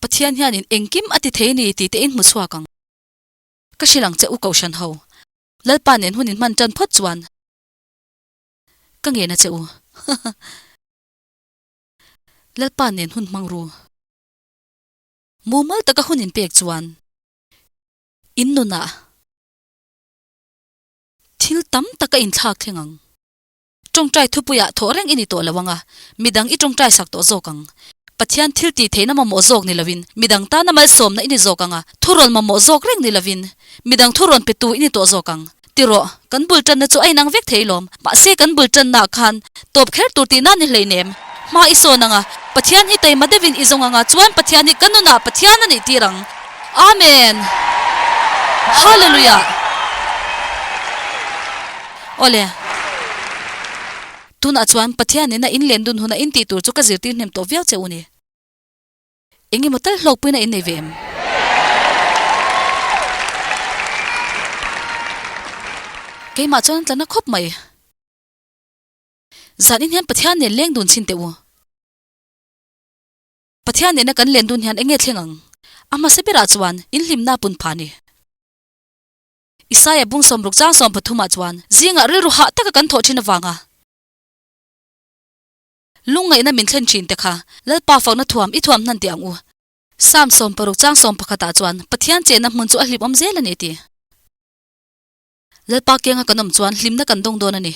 Pathian hianin engkim a ti thei ni tih te in hmu chhuak ang. Ka hrilh ang che u Kohhran ho, Lalpa nen hun in hman tan phawt chuan ka ngen a che u. Lalpa nen hun hmang ru. Mumal taka hun in pek chuan in nunah thil tam tak a inthlak thleng ang. Tawngtai thupuiah thawh reng i ni tawh lo ang a, midang i tawngtai sak tawh zawk ang. Pathian thil tih theihna mamawh zawk ni lovin midang tana malsawmna i ni zawk ang a, thurawn mamawh zawk reng ni lovin midang thurawn petu i ni tawh zawk ang. Ti rawh, kan bul tanna chu a inang vek thei lawm. Mahse kan bul tannaah khan tawp kher tur tihna ni hleinem. Hma i sawn ang a, Pathian hi taima deuhin i zawng ang a, chuan Pathian hi ka nunah Pathian a nih tir ang. Amen! Hallelujah! Awle. Tunah chuan Pathian nena in len dun huna in tih tur chu ka zirtir hnem tawh viau che u ni. Eng emaw tal hlawkpuina in nei ve em? Keimah chuan an tla na khawp mai. Zan in hian Pathian nen leng dun chhin teh u. Pathian nena kan len dun hian eng nge thleng ang? A hmasa berah chuan in hlimna pun pha ni. Isaia bung 60 chang 13 ah chuan zingah rilru hah taka kan thawh thin avanga Lungngaihna min thlen thin te kha Lalpa fakna thuam i thuam hnan teh ang u. Psalm 60 chang 11 ah chuan Pathian chenna hmun chu a hlimawm zel a ni ti. Lalpa kianga kan awm chuan hlimna kan dawng dawn a ni.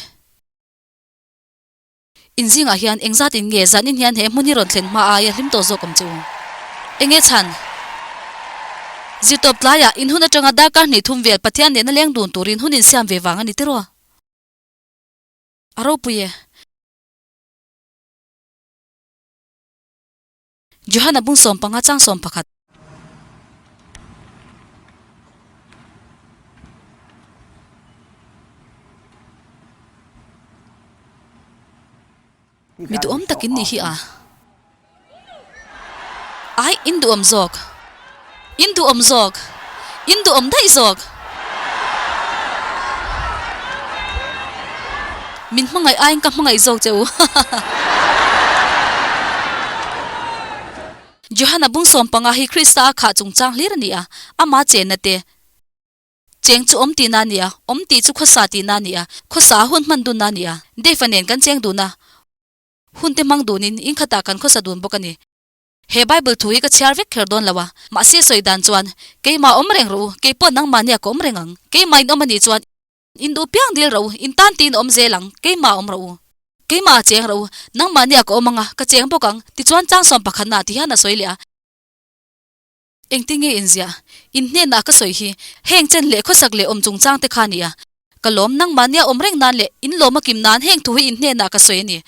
In zingah hian engzat in nge zanin hian he hmun hi rawn thlen hma aia hlim tawh zawk awm che u? Enge chhan? Zirtawp tlaiah in hun atanga darkar hnih thum vel Pathian nena leng dun turin hun insiam ve vang a ni tiraw? A ropui e. Johana bung 15 chang 11. Mi duhawm tak in nih hi a. Ai, in duhawm zawk. In duhawm zawk. In duhawm daih zawk. Min hmangaih aiin ka hmangaih zawk che u. Johana bung 15 hi Krista a khah chungchang hlir a ni a, ama chenna te. Cheng chu awm tihna a ni a, awm tih chu khawsa tihna a ni a, khawsa a hun hman dunna a ni a. Dave-a nen kan cheng dun a, hun te hmang dunin in khatah kan khawsa dun bawk a ni. He Bible thu hi ka chhiar vek kher dawn lo a, mahse sawi dan chuan, Keimah awm reng rawh u, keipawh nangmahnia ka awm reng ang. Keimah in awm a nih chuan in duh piang dil rawh u, in tan tiin awm zel ang, keimah awm rawh u. Keimah a cheng rawh u, nangmahnia ka awm ang a, ka cheng bawk ang, tichuan chang 11 ah ti hian a sawi leh a. Engtinge inziah? In hnenah ka sawi hi, heng chen leh khawsak leh awm chungchang te kha a ni a. Ka lawm, nangmahnia awm reng nan leh in lawm a kim nan heng thu hi in hnenah ka sawi a ni.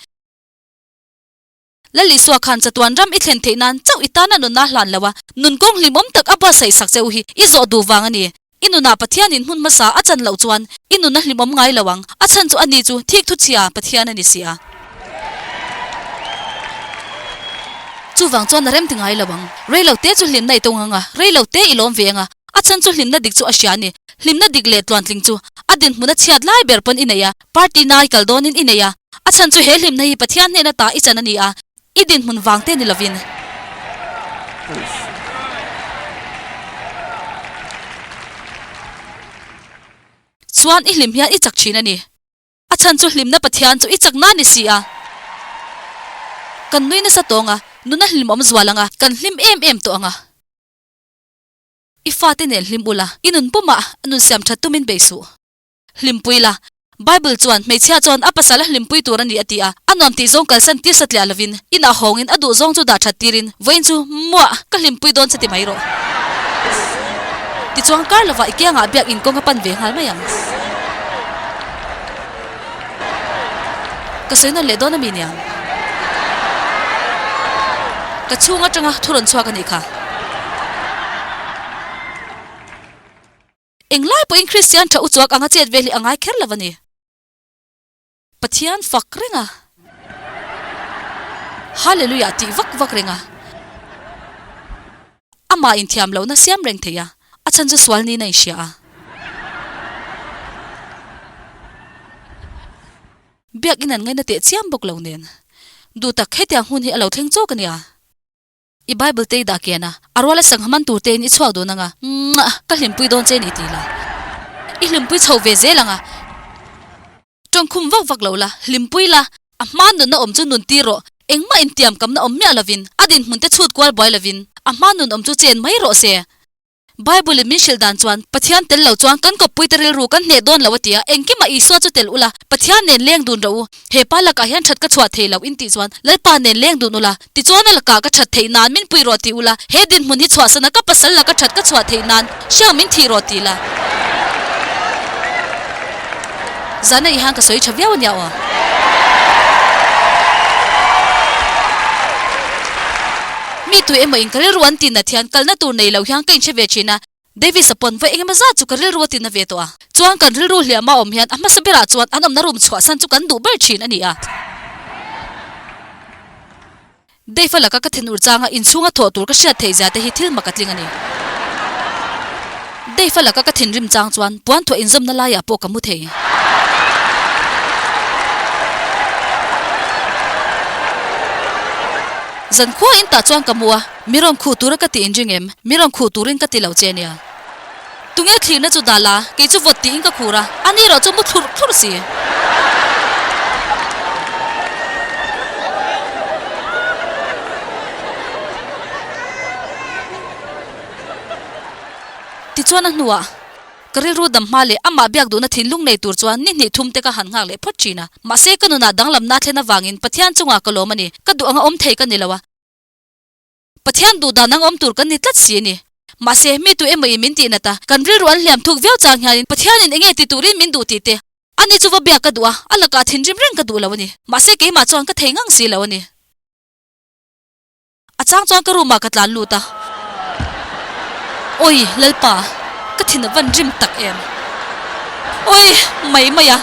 Lal Isua khan chatuan ram i thlen theih nan chauh i tana nunna hlan lo a, nun kawng hlimawm tak a buatsaih sak che u hi i zawh duh vang a ni. I nunah Pathian in hmun hmasa a chan loh chuan i nun a hlimawm ngai lo ang, a chhan chu ani chu thik thu chhia Pathian a ni si a. Chuvang chuan a rem ti ngai lo ang. Rei lo te chu hlimna i tawng ang a, rei lo te i lawm ve ang a, a chhan chu hlimna dik chu a hria a ni. Hlimna dik leh tluantling chu a dinhmun a chhiat lai ber pawn i nei a, party nai kal dawnin i nei a, a chhan chu he hlimna hi Pathian hnena ta i chan a ni a, I dinhmun vang te ni lovin. Chuan i hlim hian i chak thin a ni. A chhan chu hlimna Pathian chu i chak na ni si a. Kan nui nasa tawng a, nuna hlimawm zual ang a, kan hlim em em tawh ang a. I fate nen hlim ula, i nun pumah nun siam that tumin bei suh. Hlimpui la. Bible chuan, Hmeichhia chuan a pasal a hlimpui tur a ni a ti a. A nuam tih zawng kalsan tir satliah lovin, inah hawngin a duh zawng chu dah that tirin, Vawiin chu, muah, ka hlimpui dawn che ti mai rawh. Tichuan kar lovah i kiangah biakinn kawng a pan ve nghal mai ang. Ka sawi nawn leh dawn a mi niang? Ka chhung atanga thu rawn chhuak a nih kha. Englai pawhin Kristian tha uchuak anga chet vel hi a ngai kher lo a ni. Pathian fak reng a. Hallelujah tih vak vak reng a. Amah inthiam lohna siam reng thei a, a chhan chu sual niin a inhria a. Biakin an ngaina teh chiam bawk lo nen. Duh tak hetiang hun hi a lo thleng chawk a nia. I Bible te i dah kian a, a ruala sangha man tur tein i chhuak dun ang a, Mwah! Ka hlimpui dawn che ni ti la. I hlimpui chho ve zel ang a. Tawngkhum vak vak lo la, hlimpui la, a hma nunna awm chu nun tir rawh, engmah intiamkamna awm miah lovin, a dinhmun te chhut kual buai lovin, a hma nun awm chu chen mai rawh se. Bible in min hrilh dan chuan, Pathian tel lo chuan kan kawppuite rilru kan hneh dawn lo a ti a, engkimah Isua chu tel ula, Pathian nen leng dun rawh u. He pa lakah hian that ka chhuah thei lo in tih chuan, Lalpa nen leng dun ula, tichuan a lakah ka that theih nan min pui rawh ti ula, he dinhmun hi chhuahsana ka pasal laka that ka chhuah theih nan hriang min thih rawh ti la. Zana i hian ka sawi tha viau a nia aw. Mi tui emaw in ka rilru an tin nat hian kalna tur nei lo hian ka inhre ve thin a, Davis a pawn vawi engemaw zat chu ka rilru a tin na ve tawh a. Chuan kan rilru hliahma awm hian a hmasa berah chuan an awmna room chhuahsan chu kan duh ber thin a ni a. Dave-a laka ka thinur changa inchhunga thawh tur ka hriat theih zia te hi thil mak a tling a ni. Dave-a laka ka thinrim chang chuan puan thuah inzawmna laiah pawh ka mu thei. Zankhua in tah chuan ka mu a, mi rawn khuh tura ka tih inring em? Mi rawn khuh turin ka ti lo che nia. Tunge thlirna chu dah la, kei chu vawt tiin ka khur a, ani erawh chu mu thlurh thlurh si. Tichuan a hnuah. Ka rilru dam hma leh amah biak duhna thinlung nei tur chuan ni hnih thum te ka han nghak leh phawt thin a. Mahse ka nunah danglamna thlen avangin Pathian chungah ka lawm a ni. Ka duh anga awm thei ka ni lo a. Pathian duh dan ang awm tur kan ni tlat si a ni. Mahse mi tu emaw in min tih nat a, kan rilru an hliam thuk viau chang hianin Pathianin enge ti turin min duh tih te, ani chu va biak ka duh a, a lakah thinrim reng ka duh lo a ni. Mahse keimah chuan ka thei ngang si lo a ni. A chang chuan ka room ah ka tlan lut a. Awi Lalpa, ka thin a van rim tak em. Awi mai mai a.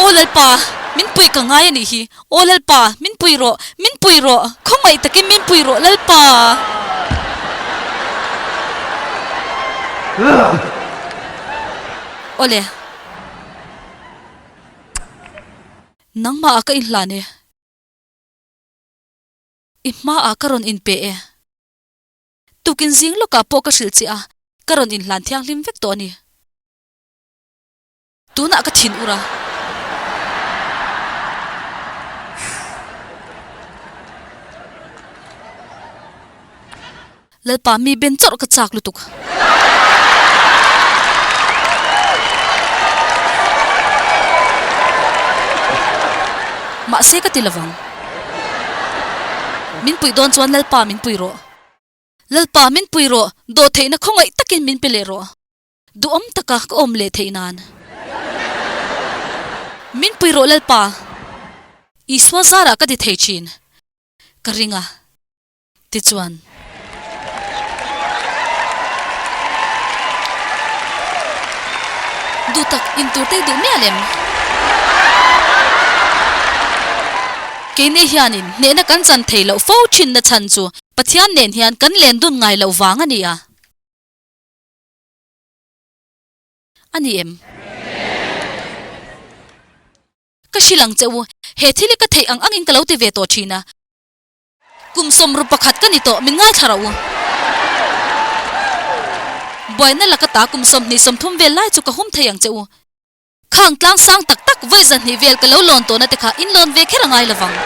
Aw Lalpa, min puih ka ngai a nih hi. Aw Lalpa, min pui rawh, min pui rawh, khawngaih takin min pui rawh Lalpa. Awle. Nangmah ah ka inhlan e. I hmaah ka rawn inpe e. Tukin zing lawkah pawh ka hrilh che a, ka rawn inhlan thianghlim vek tawh a ni. Tunah ka thin ur a. Lalpa mi ben chawrh ka chak lutuk. Mahse ka ti lovang. Min puih dawn chuan Lalpa min pui rawh. Lalpa min pui rawh, dawhtheihna khawngaih takin min pe leh rawh. Duhawm taka ka awm leh theih nan. Min pui rawh Lalpa. Isua zarah ka ti thei thin. Ka ring a. Tichuan. Duh tak in tur te duh miah lem. Keini hianin hnehna kan chan thei loh fo thinna chhan chu Pathian nen hian kan len dun ngai loh vang a ni a. A ni em? Ka hrilh ang che u, he thil hi ka theih ang angin ka lo ti ve tawh thin a. Kum sawmru pakhat ka ni tawh, min ngaithla rawh u. Buaina laka ta kum 20 30 vel lai chu ka hum thei ang che u. Khang tlang sang tak tak vawi zahnih vel ka lo lawn tawhna te kha in lawn ve kher a ngai lovang.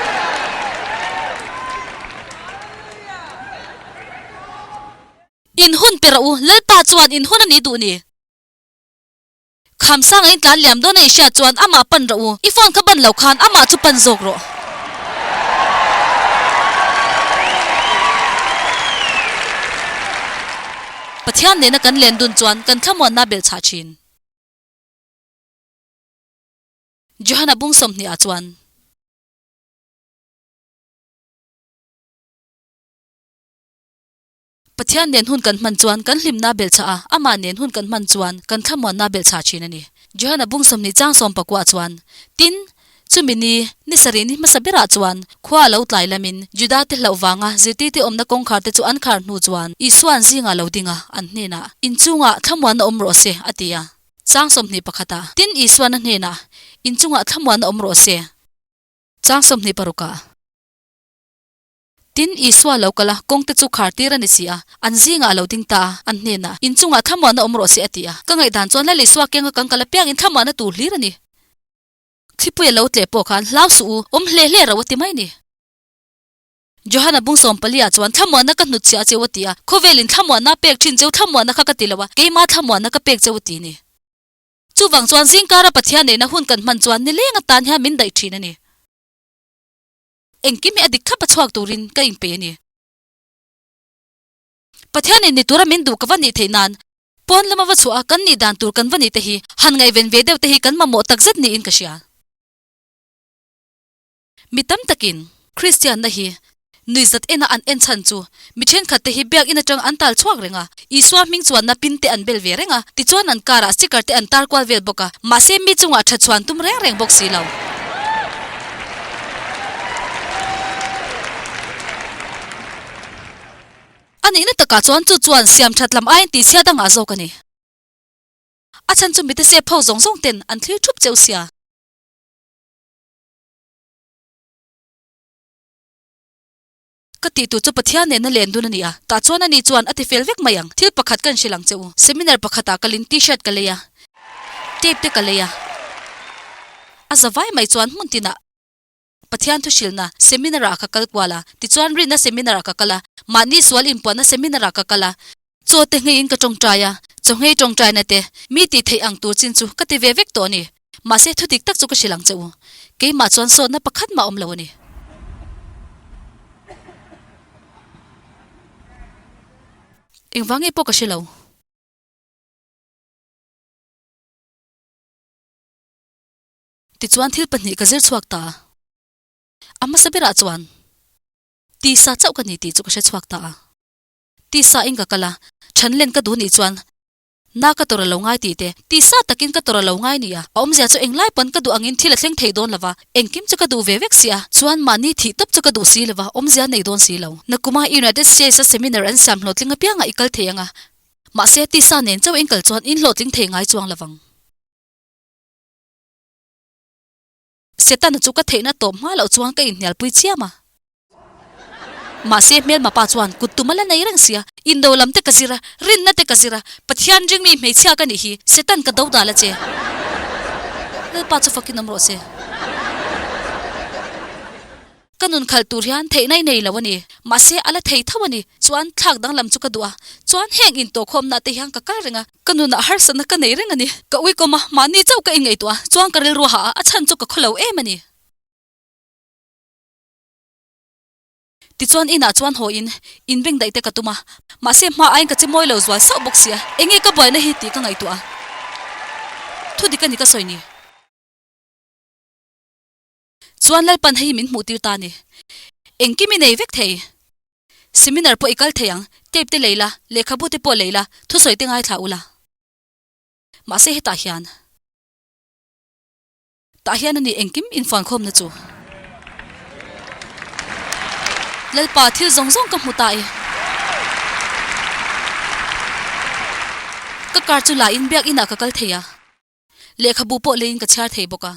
In hun pe rawh u, Lalpa chuan in hun a ni duh ni. Khamsang a intlan liam dawn a i hriat chuan amah pan rawh u, i phone kha ban lo khan amah chu pan zawk rawh. Pathian nena kan len dun chuan kan thlamuanna belhchhah thin. Johana bung 20 ah chuan. Pathian nen hun kan hman chuan kan hlimna belhchhah a, amah nen hun kan hman chuan kan thlamuanna belhchhah thin a ni. Johana bung 20 chang 19 chuan, Tin, chumi ni, ni sarih ni hmasa berah chuan, khua a lo tlai lamin, Judate hlauh vanga zirtirte awmna kawngkhar te chu an khar hnu chuan, Isua'n zingah lo ding a, an hnenah, Inchungah thlamuanna awm rawh se, a ti a. Chang 21 ah, Tin, Isua'n a hnenah, Inchungah thlamuanna awm rawh se. Chang 26 ah. Tin, Isua lo kal a, kawngte chu khar tir a ni si a, an zingah a lo ding ta a, an hnenah, In chungah thlamuanna awm rawh se, a ti a. Ka ngaihdan chuan Lal Isua kenga kan kal apiangin thlamuanna tur hlir a ni. Thlipui a lo tleh pawh khan hlau suh u, awm hle hle ro a ti mai ni. Johana bung 14 ah chuan thlamuanna ka hnutchhiah a cheu a ti a, khawvelin thlamuanna a pek thin cheu thlamuanna kha ka ti lo a, keima thlamuanna ka pek cheu a ti ni. Chuvang chuan zingkara Pathian neihna hun kan hman chuan nileng atan hian min daih thin a ni. Engkim hi a dik thlap a chhuak turin ka inpeih a ni. Pathianin ni tura min duh ka va nih theih nan pawn lama va chhuah a kan nih dan tur kan va nih te hi han ngaihven ve deuh te hi kan mamawh takzet niin ka hria. Mi tam takin Kristianna hi nuihzat ena an en chhan chu mi thenkhat te hi biakinn atang an tal chhuak reng a, Isua hming chuanna pin te an bel ve reng a, tichuan an karah sticker te an tar kual vel bawk a, mahse mi chungah tha chhuan tum reng reng bawk si lo. A nihna takah chuan chu chuan siam that lam aiin tihchhiat a ngah zawk a ni. A chhan chu mite sep ho zawng zawng ten an thlir thup cheu sia. Ka tih tur chu Pathian nena len dun a ni a, tah chuan ani chuan a ti fel vek mai ang. Thil pakhat ka inhrilh ang che u. Seminar pakhatah kalin T-shirt ka lei a, tape te ka lei a. A za vai mai chuan hmun tinah Pathian thu hrilhna seminar ah ka kal kual a, tichuan rinna seminar ah ka kal a, mahni sual inpuanna seminar ah ka kal a. Chaw te ngheiin ka tawngtai a, chaw nghei tawngtaina te mi tih theih ang tur chin chu ka ti ve vek tawh a ni. Mahse thu dik tak chu ka hrilh ang che u. Keimah chuan sawtna pakhat mah awm lo a ni. Engvang nge pawh ka hre lo. Tichuan thil pahnih ka zir chhuak ta. A hmasa berah chuan tisa chauh ka ni tih chu ka hre chhuak ta a. Tisa in ka kal a, chhan len ka duh nih chuan na ka tawrh a lo ngai tih te, tisa takin ka tawrh a lo ngai ni a, a awmzia chu englai pawn ka duh angin thil a thleng thei dawn lova, engkim chu ka duh ve vek si a, chuan mahni thih tawp chu ka duh si lova, awmzia nei dawn si lo. Nakuma United States a seminar an siam hlawhtling apiangah i kal thei ang a, mahse tisa nen chauh in kal chuan in hlawhtling thei ngai chuang lovang. Setana chu ka theihna tawp hma loh chuan ka inhnialpui chiam a. Mahse hmelma pa chuan kut tum a la nei reng sia, indo lam te ka zir a, rinna te ka zir a, Pathian ringmi hmeichhia ka nih hi, Setan ka do dal a che. Lalpa chu fakin awm rawh se. Ka nun khalh tur hian theihna i nei lo a ni, mahse a la thei tho a ni. Chuan thlak danglam chu ka duh a, chuan heng intawhkhawmna te hian ka kal reng a, ka nunah harsatna ka nei reng a ni. Ka uikawm a, mahni chauh ka inngaihtuah a, chuan ka rilru hah a, a chhan chu ka khaw lo em a ni. Tichuan inah chuan haw in, inbeng daih te ka tum a, mahse hma aiin ka che mawi lo zual sauh bawk sia, enge ka buaina hi tih ka ngaihtuah a, thu dik a ni ka sawi ni. Chuan Lalpan hei min hmuh tir ta a ni. Engkim i nei vek thei. Seminar pawh i kal thei ang, tape te lei la, lehkhabu te pawh lei la, thusawi te ngaithla ula. Mahse hetah hian. Tah hian a ni engkim infuankhawmna chu. Lalpa thil zawng zawng ka hmu ta e. Ka car chu la in biak inah ka kal thei a. Lehkhabu pawh leiin ka chhiar thei bawk a.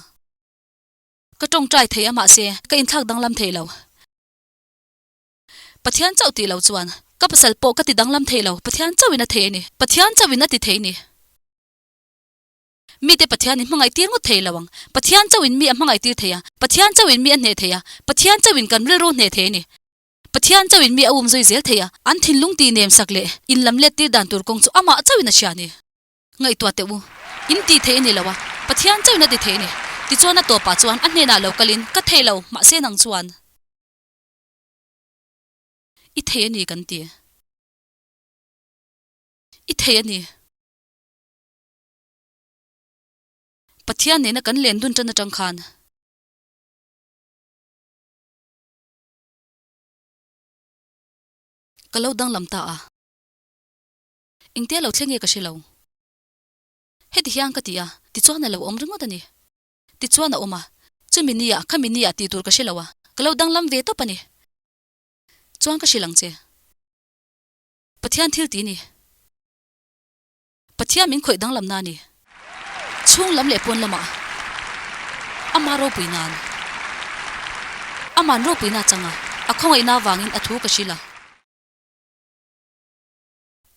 Ka tawngtai thei a mahse ka inthlak danglam thei lo. Pathian chauh tih lo chuan ka pasal pawh ka ti danglam thei lo, Pathian chauhin a thei a ni. Pathian chauhin a ti thei a ni. Mite Pathianin hmangaih tir ngawt thei lo ang. Pathian chauhin mi a hmangaih tir thei a, Pathian chauhin mi a hneh thei a, Pathian chauhin kan rilru hneh thei a ni. Pathian chauhin mi a um zui zel thei a, an thinlung tih nem sak leh inlam let tir dan tur kawng chu amah chauhin a hria a ni. Ngaihtuah teh u, in tih theih a ni lo a, Pathian chauhin a ti thei a ni. Tichuan a tawpah chuan a hnenah lo kalin, Ka thei lo, mahse nang chuan i thei a ni kan ti. I thei a ni. Pathian nena kan len dun tan atang khan. Ka lo danglam ta a. Engtia lo thleng nge ka hre lo. Heti hian ka ti a, tichuan a lo awm ringawt a ni. Tichuan a awm a, chumi ni ah khami ni ah tih tur ka hre lo a, ka lo danglam ve tawp a ni. Chuan ka hrilh ang che. Pathian thil ti ni. Pathian min khawih danglam na a ni. Chhung lam leh pawn lamah Ama ropui nan. Aman ropuina a chang a, a khawngaihna avangin a thu ka hrilh a.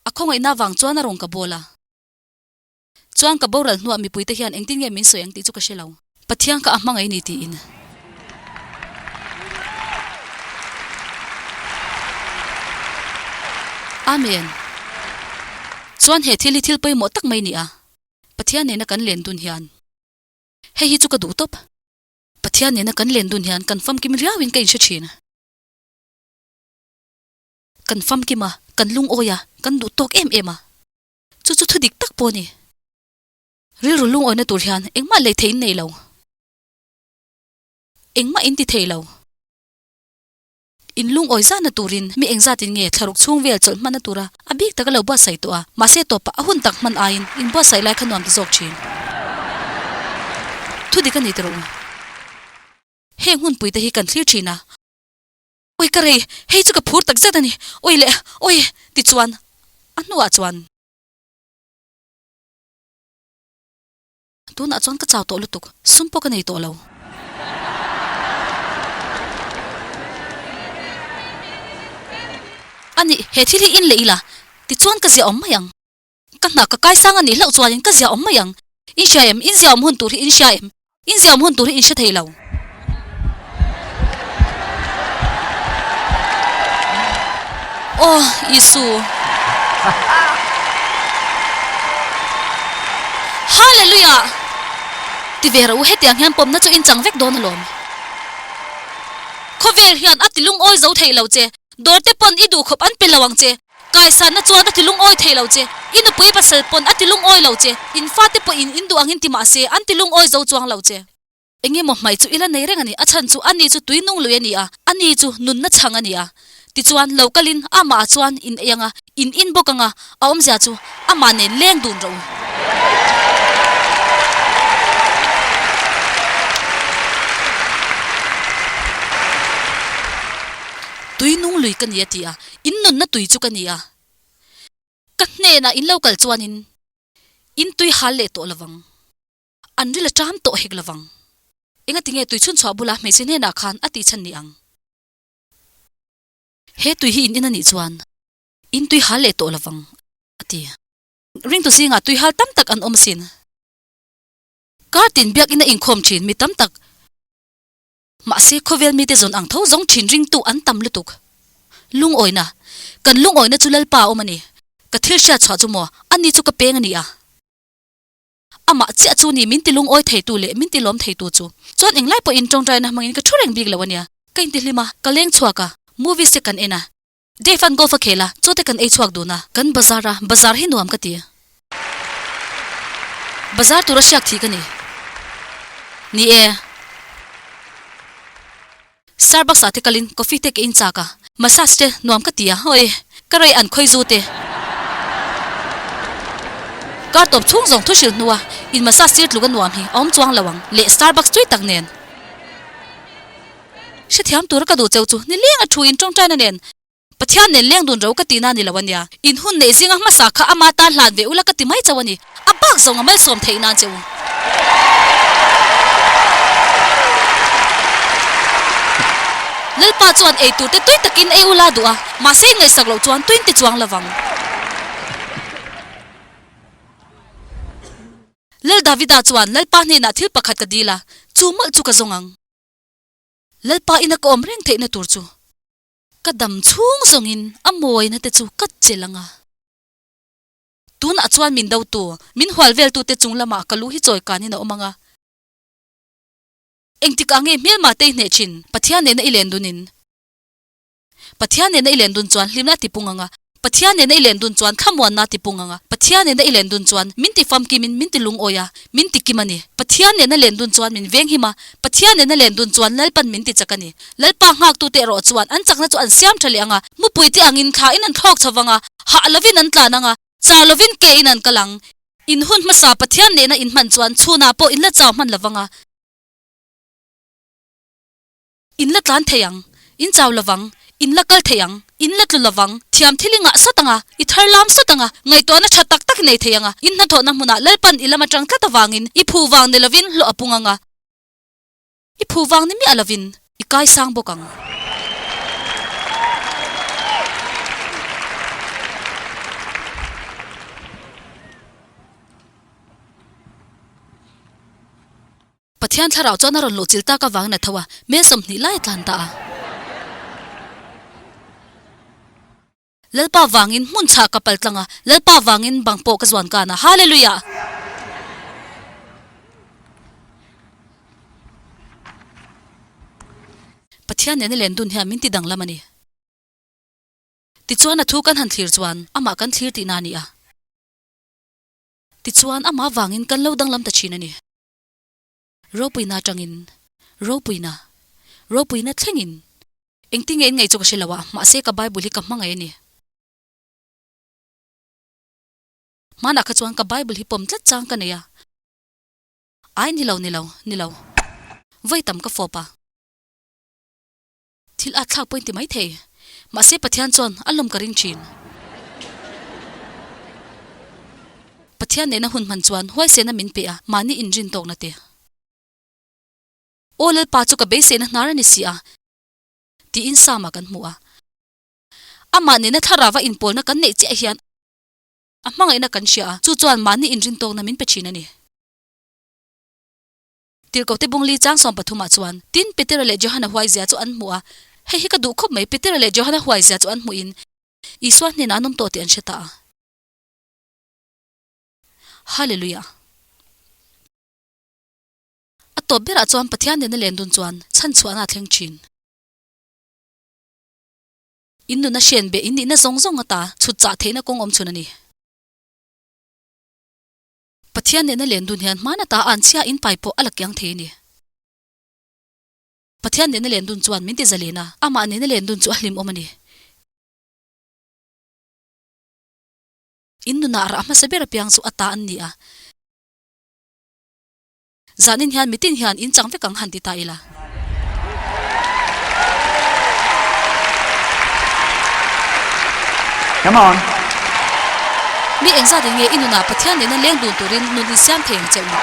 A khawngaihna avang chuan a rawn ka bawl a. Chuan ka boral hnuah mipuite hian engtin nge min sawi ang tih chu ka hre lo. Pathian kha a hmangaih ni tiin. Amen. Chuan he thil hi thil pawimawh tak mai ni a, Pathian nena kan len dun hian. Hei hi chu ka duh tawp. Pathian nena kan len dun hian kan famkim riauin ka inhre thin. Kan famkim a, kan lungawi a, kan duh tawk em em a. Chu chu thu dik tak pawh a ni. Rilru lungawina tur hian engmah lei thei in nei lo. Engmah in ti thei lo. In lungawi zahna turin mi engzatin nge thlaruk chhung vel chawlh hmanna tura a bik taka lo buatsaih tawh a, mahse tawpah a hun tak hman aiin in buatsaih lai kha nuam ti zawk thin. Thu dik a ni tawh u. Heng hunpui te hi kan thlir thin a. Oi ka rei, hei chu ka phur tak zet a ni. Oi leh, oi tichuan a hnuah chuan. Tunah chuan ka chau tawh lutuk, sum pawh ka nei tawh lo. A nih, he thil hi in leh ila, tichuan ka ziah awm mai ang. Ka hna ka kaisang a nih hlauh chuanin ka ziah awm mai ang. In hria em? In ziah awm hun tur hi in hria em? In ziah awm hun tur hi in hre thei lo. Aw, Isu! Hallelujah! Ti ve rawh u, hetiang hian pawmna chu in chang vek dawn alawm. Khawvel hian a ti lungawi zo thei lo che, dawr te pawn i duh khawp an pe lo ang che, kaisanna chuan a ti lungawi thei lo che, i nupui pasal pawn a ti lungawi lo che, in fate pawhin in duh angin ti mah se an ti lungawi zo chuang lo che. Engemaw hmai chu i la nei reng a ni, a chhan chu ani chu tui nung lui a ni a, ani chu nunna chhang a ni a. Tichuan, lo kalin amah ah chuan in ei ang a, in in bawk ang a, a awmzia chu amah nen leng dun rawh u. Tui nung lui ka ni a ti a, in nunna tui chu ka ni a. Ka hnenah in lo kal chuanin in tui hal leh tawh lovang. An ril a ṭam tawh hek lovang. Engatinge tui chhunchhuah bula hmeichhe hnenah khan a tih chhan ni ang? He tui hi in in a nih chuan in tui hal leh tawh lovang, a ti. Ringtu zingah tui hal tam tak an awm asin. Kar tin biakinn a inkhawm ṭhin mi tam tak. Mahse khawvel mite zawn ang tho zawng ṭhin ringtu an tam lutuk. Lungawina, Kan lungawina chu Lalpa a awm a ni. Ka thil hriat chhuah chu maw, ani chu ka peng a ni a. Amah chiah chu ni min ti lungawi theitu leh min ti lawm theitu chu. Chuan englai pawhin tawngtaina hmangin ka thu reng bik lo ania. Ka intihlim a, ka leng chhuak a, movies te kan en a, Dave an golf a khel a, chaw te kan ei chhuak dun a, kan bazar a, bazar hi nuam ka ti. Bazar tura hriak thih ka ni. Ni e. Starbucks ah te kalin coffee te ka in chak a, massage te nuam ka ti a, oi ka rei an khawi zu te. Kar tawp chhung zawng thu hrilh hnua in massage tir tluk a nuam hi a awm chuang lo ang leh Starbucks tui tak nen. Hrethiam tura ka duh cheu chu nileng a thu in tawngtaina nen Pathian nen leng dun ro ka tihna ni lo a nia. In hun neih zinga hmasa kha ama tan hlan ve ula ka ti mai chauh a ni. A bak zawng a malsawm theih nan che u. Lalpa chuan ei tur te tui takin ei ula duh a, mahse in ngaihsak loh chuan tuin ti chuang lovang. Lal Davida chuan Lalpa hnenah thil pakhat ka dil a, chu mawlh chu ka zawng ang. Lalpa ina ka awm reng theihna tur chu. Ka dam chhung zawngin a mawina te chu ka chelh ang a. Tunah chuan min dotu, min hual veltute chung lamah ka lu hi chawi kanin a awm ang a. Engtikah nge hmelma te i hneh thin? Pathian nena i len dunin. Pathian nena i len dun chuan hlimna a tipung ang a. Pathian nena i len dun chuan thlamuanna a tipung ang a. Pathian nena i len dun chuan min ti famkimin min ti lungawi a, min ti kim a ni. Pathian nena len dun chuan min venghim a, Pathian nena len dun chuan Lalpan min ti chak a ni. Lalpa nghaktute erawh chuan an chakna chu an siam tha leh ang a, mupuite angin thlain an thlawk chho vang a, hah lovin an tlan ang a, chau lovin ke in an kal ang. In hun hmasa Pathian nena in hman chuan chhunah pawh in la chau hman lo vang a. In la tlan thei ang, in chau lovang, in la kal thei ang, in la tlu lovang, thiam thil i ngah sawt ang a, i thar lam sawt ang a, ngaihtuahna tha tak tak i nei thei ang a, in hnathawhna hmunah Lalpan i lam atang tlat avangin i phu vang ni lovin hlawh a pung ang a, i phu vang ni miah lovin i kai sang bawk ang. Pathian thlarau chuan a rawn luh chilh tak avangin a tho a, mel 20 lai a tlan ta a. Lalpa vangin hmun chhah ka pal tlang a, Lalpa vangin bang pawh ka zuan kan a. Hallelujah! Pathian nena len dun hian min ti danglam a ni. Tichuan a thu kan han thlir chuan amah kan thlir tihna a ni a. Tichuan amah vangin kan lo danglam ta thin a ni. Ropuina atangin, ropuina, ropuina thlengin. Engtinge in ngaih chu ka hre lo a, mahse ka Bible hi ka hmangaih a ni. Hmanah kha chuan ka Bible hi pawm tlat chang ka nei a. Ai ni lo, ni lo, ni lo. Vawi tam ka fawp a. Thil at thlak pawhin ti mai thei. Mahse Pathian chuan a lawm ka ring thin. Pathian nena hun hman chuan huaisena min pe a, mahni inrin tawkna te. Aw Lalpa chu ka beiseina hnar a ni si a, tiin Psalm-ah kan hmu a. Amah nena thlarava inpawlna kan neih chiah hian a hmangaihna kan hria a, chu chuan mahni inrin tawkna min pe thin a ni. Tirhkohte Bungli chang 13 ah chuan, Tin, Petera leh Johana huaizia chu an hmu a. Hei hi ka duh khawp mai, Petera leh Johana huaizia chu an hmuhin Isua hnenah an awm tawh tih an hre ta a. Hallelujah! tawp berah chuan Pathian nena len dun chuan chhanchhuahna a thleng thin. In nuna hrian beh in nihna zawng zawng ata chhut chah theihna kawng awm chhun a ni. Pathian nena len dun hian hman ata an chhia in pai pawh a la kiang thei a ni. Pathian nena len dun chuan min ti zalen a, amah nena len dun chu a hlimawm a ni. In nunah rah hmasa ber apiang chu a ta an ni a. Zanin hian mitin hian in chang vek ang han ti ta ila. Come on. Mi engzat in nge i nunah Pathian nena leng dun turin nun in siam thei ang che u?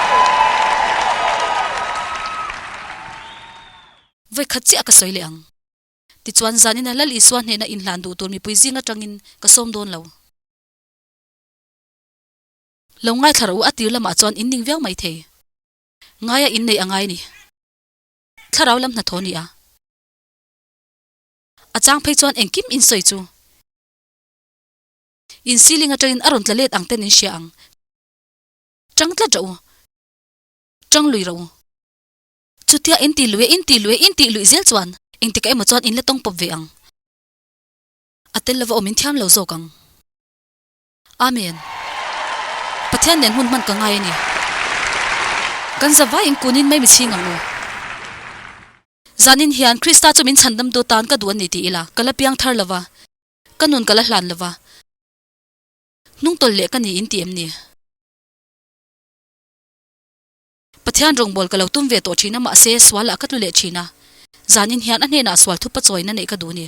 Vawikhat chiah ka sawi leh ang. Tichuan zanina Lal Isua hnehna inhlan duh tur mipui zing atangin ka sawm dawn lo. Lo ngaithla rawh u a tir lamah chuan in ning viau mai thei. Ngaia in neih a ngai ni. Thlarau lam hnathawh a ni a. A chang phei chuan engkim in sawi chu. In ceiling atangin a rawn tla let ang ten in hria ang. Tang tlat rawh u. Tang lui rawh u. Chutia in tih lui a, in tih lui a, in tih luih zel chuan engtikah emaw chuan in la tawng pawp ve ang. A tel lova awm in thiam lo zawk ang. Amen. Pathian nen hmun hman ka ngai a ni. Kan zavai in kunin mai mi chhing ang u. Zanin hian Krista chu min chhandam duh tan ka duh a ni ti ila, ka la piang thar lova, ka nun ka la hlan lova, hnungtawlh leh ka ni in ti em ni? Pathian rawngbâwl ka lo tum ve tawh ṭhin a, mahse, sualah ka tlu leh ṭhin a. Zanin hian a hnênah sual thupa chawina neih ka duh a ni.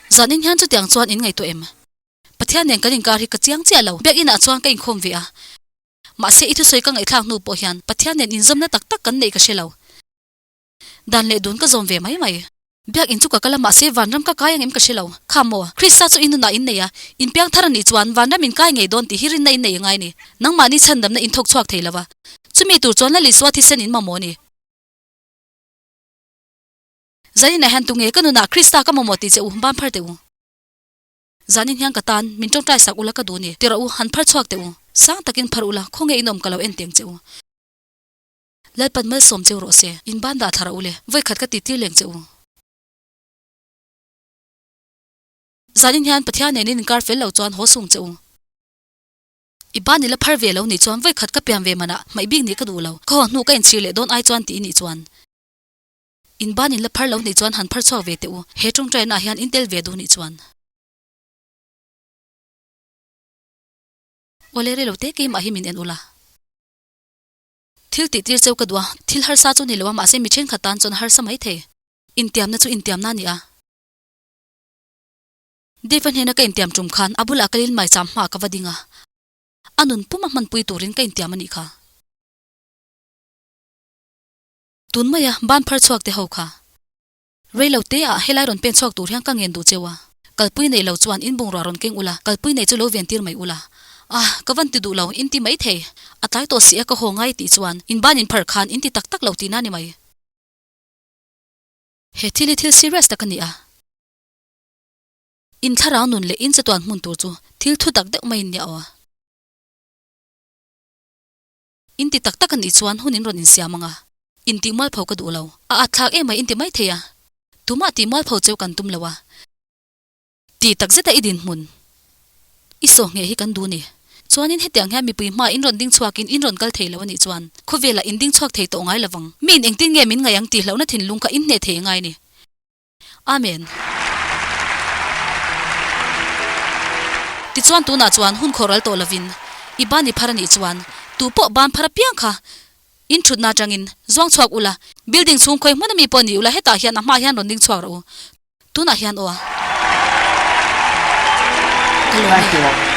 Zanin hian chutiang chuan in ngaihtuah em? Pathian nen kan inkar hi ka chiang chiah lo. Biakinah chuan ka inkhawm ve a. Mahse, i thusawi ka ngaihthlak hnu pawh hian Pathian nen inzawmna tak tak kan neih ka hre lo. Dan leh dun ka zawm ve mai mai. Biakin chu ka kal a, mahse vanram ka kai ang em ka hre lo. Kha maw, Krista chu i nunah in nei a, in piang thar a nih chuan vanram in kai ngei dawn tih hi rinna in nei a ngai ni. Nangmahni chhandamna in thawk chhuak thei lo va, chumi tur chuan Lal Isua thisen in mamawh a ni. Zaninah hian tunge ka nunah Krista ka mamawh tih che u, ban phar teh u. Zanin hian ka tan, min tawngtai sak ula ka duh ni. Ti rawh u, han phar chhuak teh u. Sang takin phar ula, khawnge in awm ka lo en teng che u. Lalpan malsawm cheu rawh se, in ban dah thla rawh u le, vawikhat ka tihtir leng che u. Zanin hian Pathian nen in inkar fel lo chuan haw sung che u. I ban i la phar ve lo nih chuan vawikhat ka pian ve manah hmaih bik nih ka duh lo, ka haw hnu ka inchhir leh dawn ai chuan tih i nih chuan. In ban in la phar lo nih chuan han phar chhuak ve teh u, he tawngtaina ah hian in tel ve duh nih chuan. Awle rei lo te keimah hi min en ula. Thil tih tir cheu ka duh a, thil harsa chu ni lo a, mahse mi thenkhat tan chuan a harsa mai thei. Intiamna chu intiamna a ni a. Dave-a hnena ka intiam tum khan a bulah kalin maicham hmaah ka va ding a, a nun puma hmanpui turin ka intiam a nih kha. Tun maia ban phar chhuak te ho kha. Rei lo te ah helai rawn pen chhuak tur hian ka ngen duh cheu a, kalpui nei lo chuan in bungrua rawn keng ula, kalpui nei chu lo ven tir mai ula. Ah, ka van ti duh lo, in ti mai thei. A tlai tawh si a ka haw ngai tih chuan in ban in phar khan in ti tak tak lo tihna ni mai. He thil hi thil serious tak a ni a. In thlarau nun leh in chatuan hmun tur chu thil thu tak deuh maiin nia aw. In ti tak tak a nih chuan hun in rawn insiam ang a, in tih mualpho ka duh lo. A at thlak em mai in ti mai thei a, tumah tih mualpho cheu kan tum lo a. Ti tak zeta i dinhmun i saw ngheh hi kan duh ni. Chuanin hetiang hian mipui hma in rawn ding chhuakin in rawn kal thei lo a nih chuan khawvelah in ding chhuak thei tawh ngai lovang. Miin engtin nge min ngaih ang tih hlauhna thinlung kha in hneh thei ngai ni. Amen. Tichuan tunah chuan hun khawh ral tawh lovin i ban i phar a nih chuan tu pawh ban phar apiang kha in thutna atangin zuang chhuak ula, building chhung khawi hmun ami pawh ni ula hetah hian a hmaah hian rawn ding chhuak rawh u. Tunah hian aw. Ka lawm e.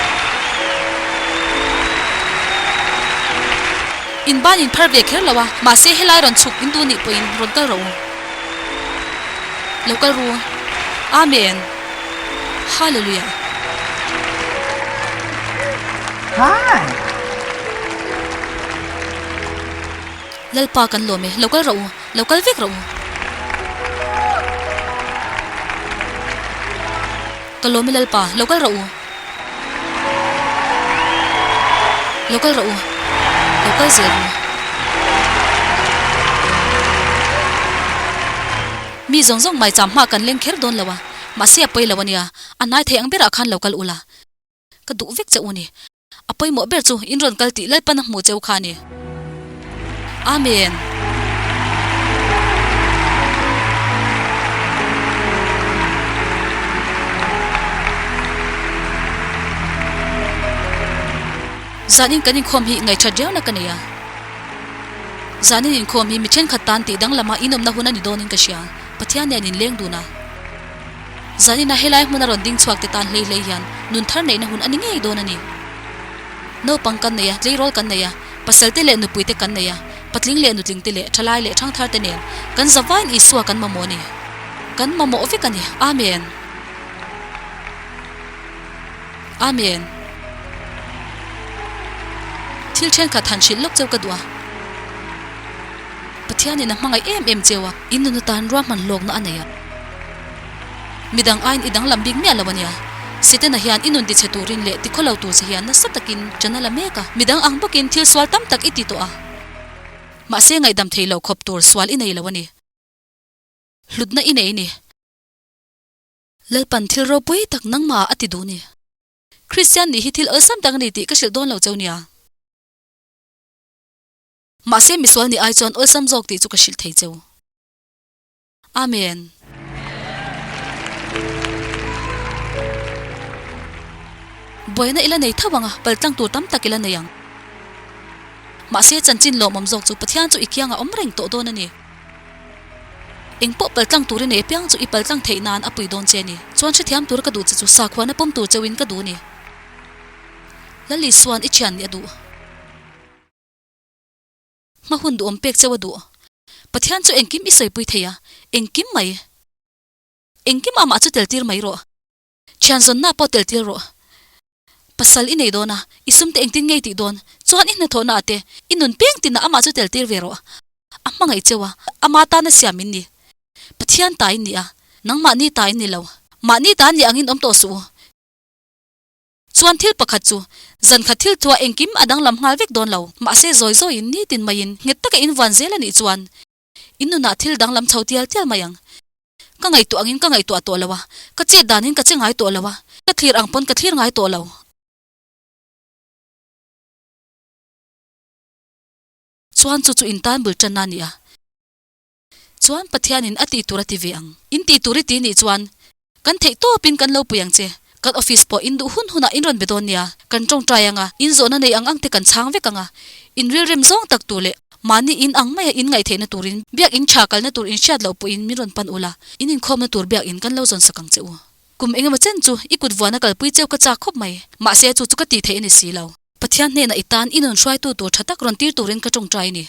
In ban in phar ve kher lo a, mahse helai rawn chhuk in duh nih pawhin rawn kal rawh u. Lo kal ru. Amen. Hallelujah. Hi. Lalpa kan lawm e, lo kal rawh u, lo kal vek rawh u. Ka lawm e Lalpa, lo kal rawh u. Lo kal rawh u, lo kal zel ru. Mi zawng zawng maicham hma kan leng kher dawn lo a, mahse a pawi lo a nia, a hnai thei ang berah khan lo kal ula. Ka duh vek che u ni. A pawimawh ber chu in rawn kal tih Lalpan a hmuh cheu kha a ni. Amen. Zanin kan inkhawm hi ngaihṭhat riauna ka nei a. Zanin inkhawm hi mi ṭhenkhat tan tih danglama inawmna hun a ni dawnin ka hria. Pathian nen inleng dun a. Zanina helai hmuna rawn ding chhuak te tan hlei hlei hian nun thar neihna hun a ni ngei dawn a ni. Naupang kan nei a, tleirawl kan nei a, pasal te leh nupui te kan nei a, patling leh nutling te leh thalai leh thangthar te nen kan zavaiin Isua kan mamawh a ni. Kan mamawh vek a ni. Amen. Amen. Thil thenkhat han hrilh lawk cheu ka duh a. Pathianin a hmangaih em em cheu a, in nun atan ruahman hlawkna a nei a. Midang aiin i danglam bik miah lo a nia. Setana hian i nun tichhe turin leh tikhaw lo tur che hian nasa takin ṭan a la mek a. Midang ang bawkin thil sual tam tak i ti tawh a. Mahse ngaihdam thei lo khawp tur sual i nei lo a ni. Hlutna i nei a ni. Lalpan thil ropui tak nangmah ah a ti duh ni. Kristian nih hi thil awlsam tak a ni tih ka hrilh dawn lo cheu nia. Mahse misual nih ai chuan awlsam zawk tih chu ka hrilh thei cheu. Amen. Buaina ila nei tho ang a, paltlang tur tam tak ila nei ang. Mahse chanchin lawmawm zawk chu Pathian chu i kiangah awm reng tawh dawn a ni. Engpawh paltlang tur i nei apiang chu i paltlang theih nan a pui dawn che a ni. Chuan hrethiam tura ka duh che chu sakhuana pawm tur cheuhin ka duh a ni. Lal Isua'n i thian nih a duh. Hma hun duhawm pek cheu a duh. Pathian chu engkim i sawipui thei a, engkim mai. Engkim amah chu tel tir mai rawh. Thian zawnna pawh tel tir rawh. Pasal i nei dawn a, i sumte engtin ngei tih dawn chuan i hnathawhna ah te, i nun peng tinah amah chu tel tir ve rawh. A hmangaih cheu a, ama tana siam in ni. Pathian ta in ni a, nangmahni ta in ni lo. Mahni ta ni angin awm tawh suh u. Chuan thil pakhat chu, zan khat thil thuah engkim a danglam nghal vek dawn lo. Mahse zawi zawiin nitin maiin nghet taka in vuan zel a nih chuan in nunah thil danglam chho tial tial mai ang. Ka ngaihtuah angin ka ngaihtuah tawh lo a, ka chet danin ka che ngai tawh lo a, ka thlir ang pawn ka thlir ngai tawh lo. Chuan chu chu in tan bul tanna a ni a. Chuan Pathianin a tih tur a ti ve ang. In tih tur i ti nih chuan kan theih tawpin kan lo pui ang che. Kan office pawh in duh hun hunah in rawn be dawn nia. Kan tawngtai ang a, in zawhna nei ang ang te kan chhang vek ang a. In rilrem zawng tak tur leh mahni in ang maia in ngaihtheihna turin biak in tha kalna tur in hriat loh pawhin min rawn pan ula, in inkhawmna tur biak in kan lo zawn sak ang che u. Kum engemaw chen chu i kut vuana kalpui cheu ka chak khawp mai. Mahse chu chu ka tih theih a ni si lo. Pathian hnenah i tan i nun hruaitu tur tha tak rawn tir turin ka tawngtai a ni.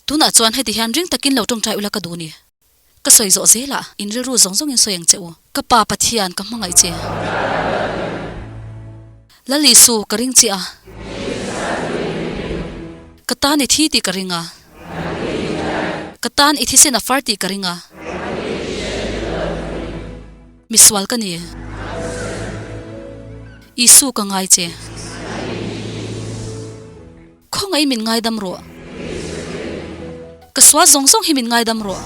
Tunah chuan heti hian ring takin lo tawngtai ula ka duh ni. Ka sawi zawh zelah in rilru zawng zawngin sawi ang che u. Ka Pa Pathian ka hmangaih che. Lal Isu ka ring che a. Ka tan i thi tih ka ring a. Ka tan i thisen a far tih ka ring a. Misual ka ni. Isu ka ngai che. Khawngaih min ngaidam rawh. Ka sual zawng zawng hi min ngaidam rawh.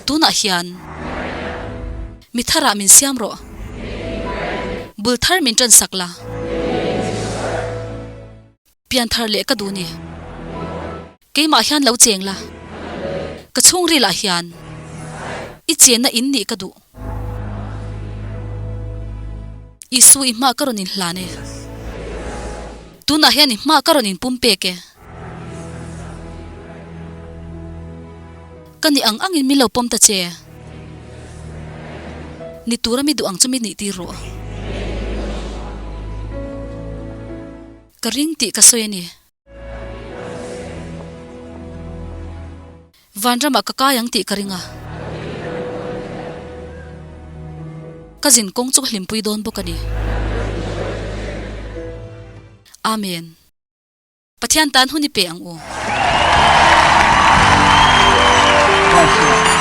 Tunah hian mi tharah min siam rawh. Bul thar min tan sak la. Pian thar leh ka duh ni. Keimah hian lo cheng la. Ka chhungrilah hian i chenna in nih ka duh. Isu i hma ka rawn inhlan e. Tunah hian i hma ka rawn inpum pek e. Ka nih ang angin min lo pawm ta che. Ni tura mi duh ang chu mi nih tir rawh. Ka ring tih ka sawi a ni. Vanramah ka kai ang tih ka ring a. Ka zin kawng chu ka hlimpui dawn bawk a ni. Amen. Pathian tan hun i pe ang u. God bless.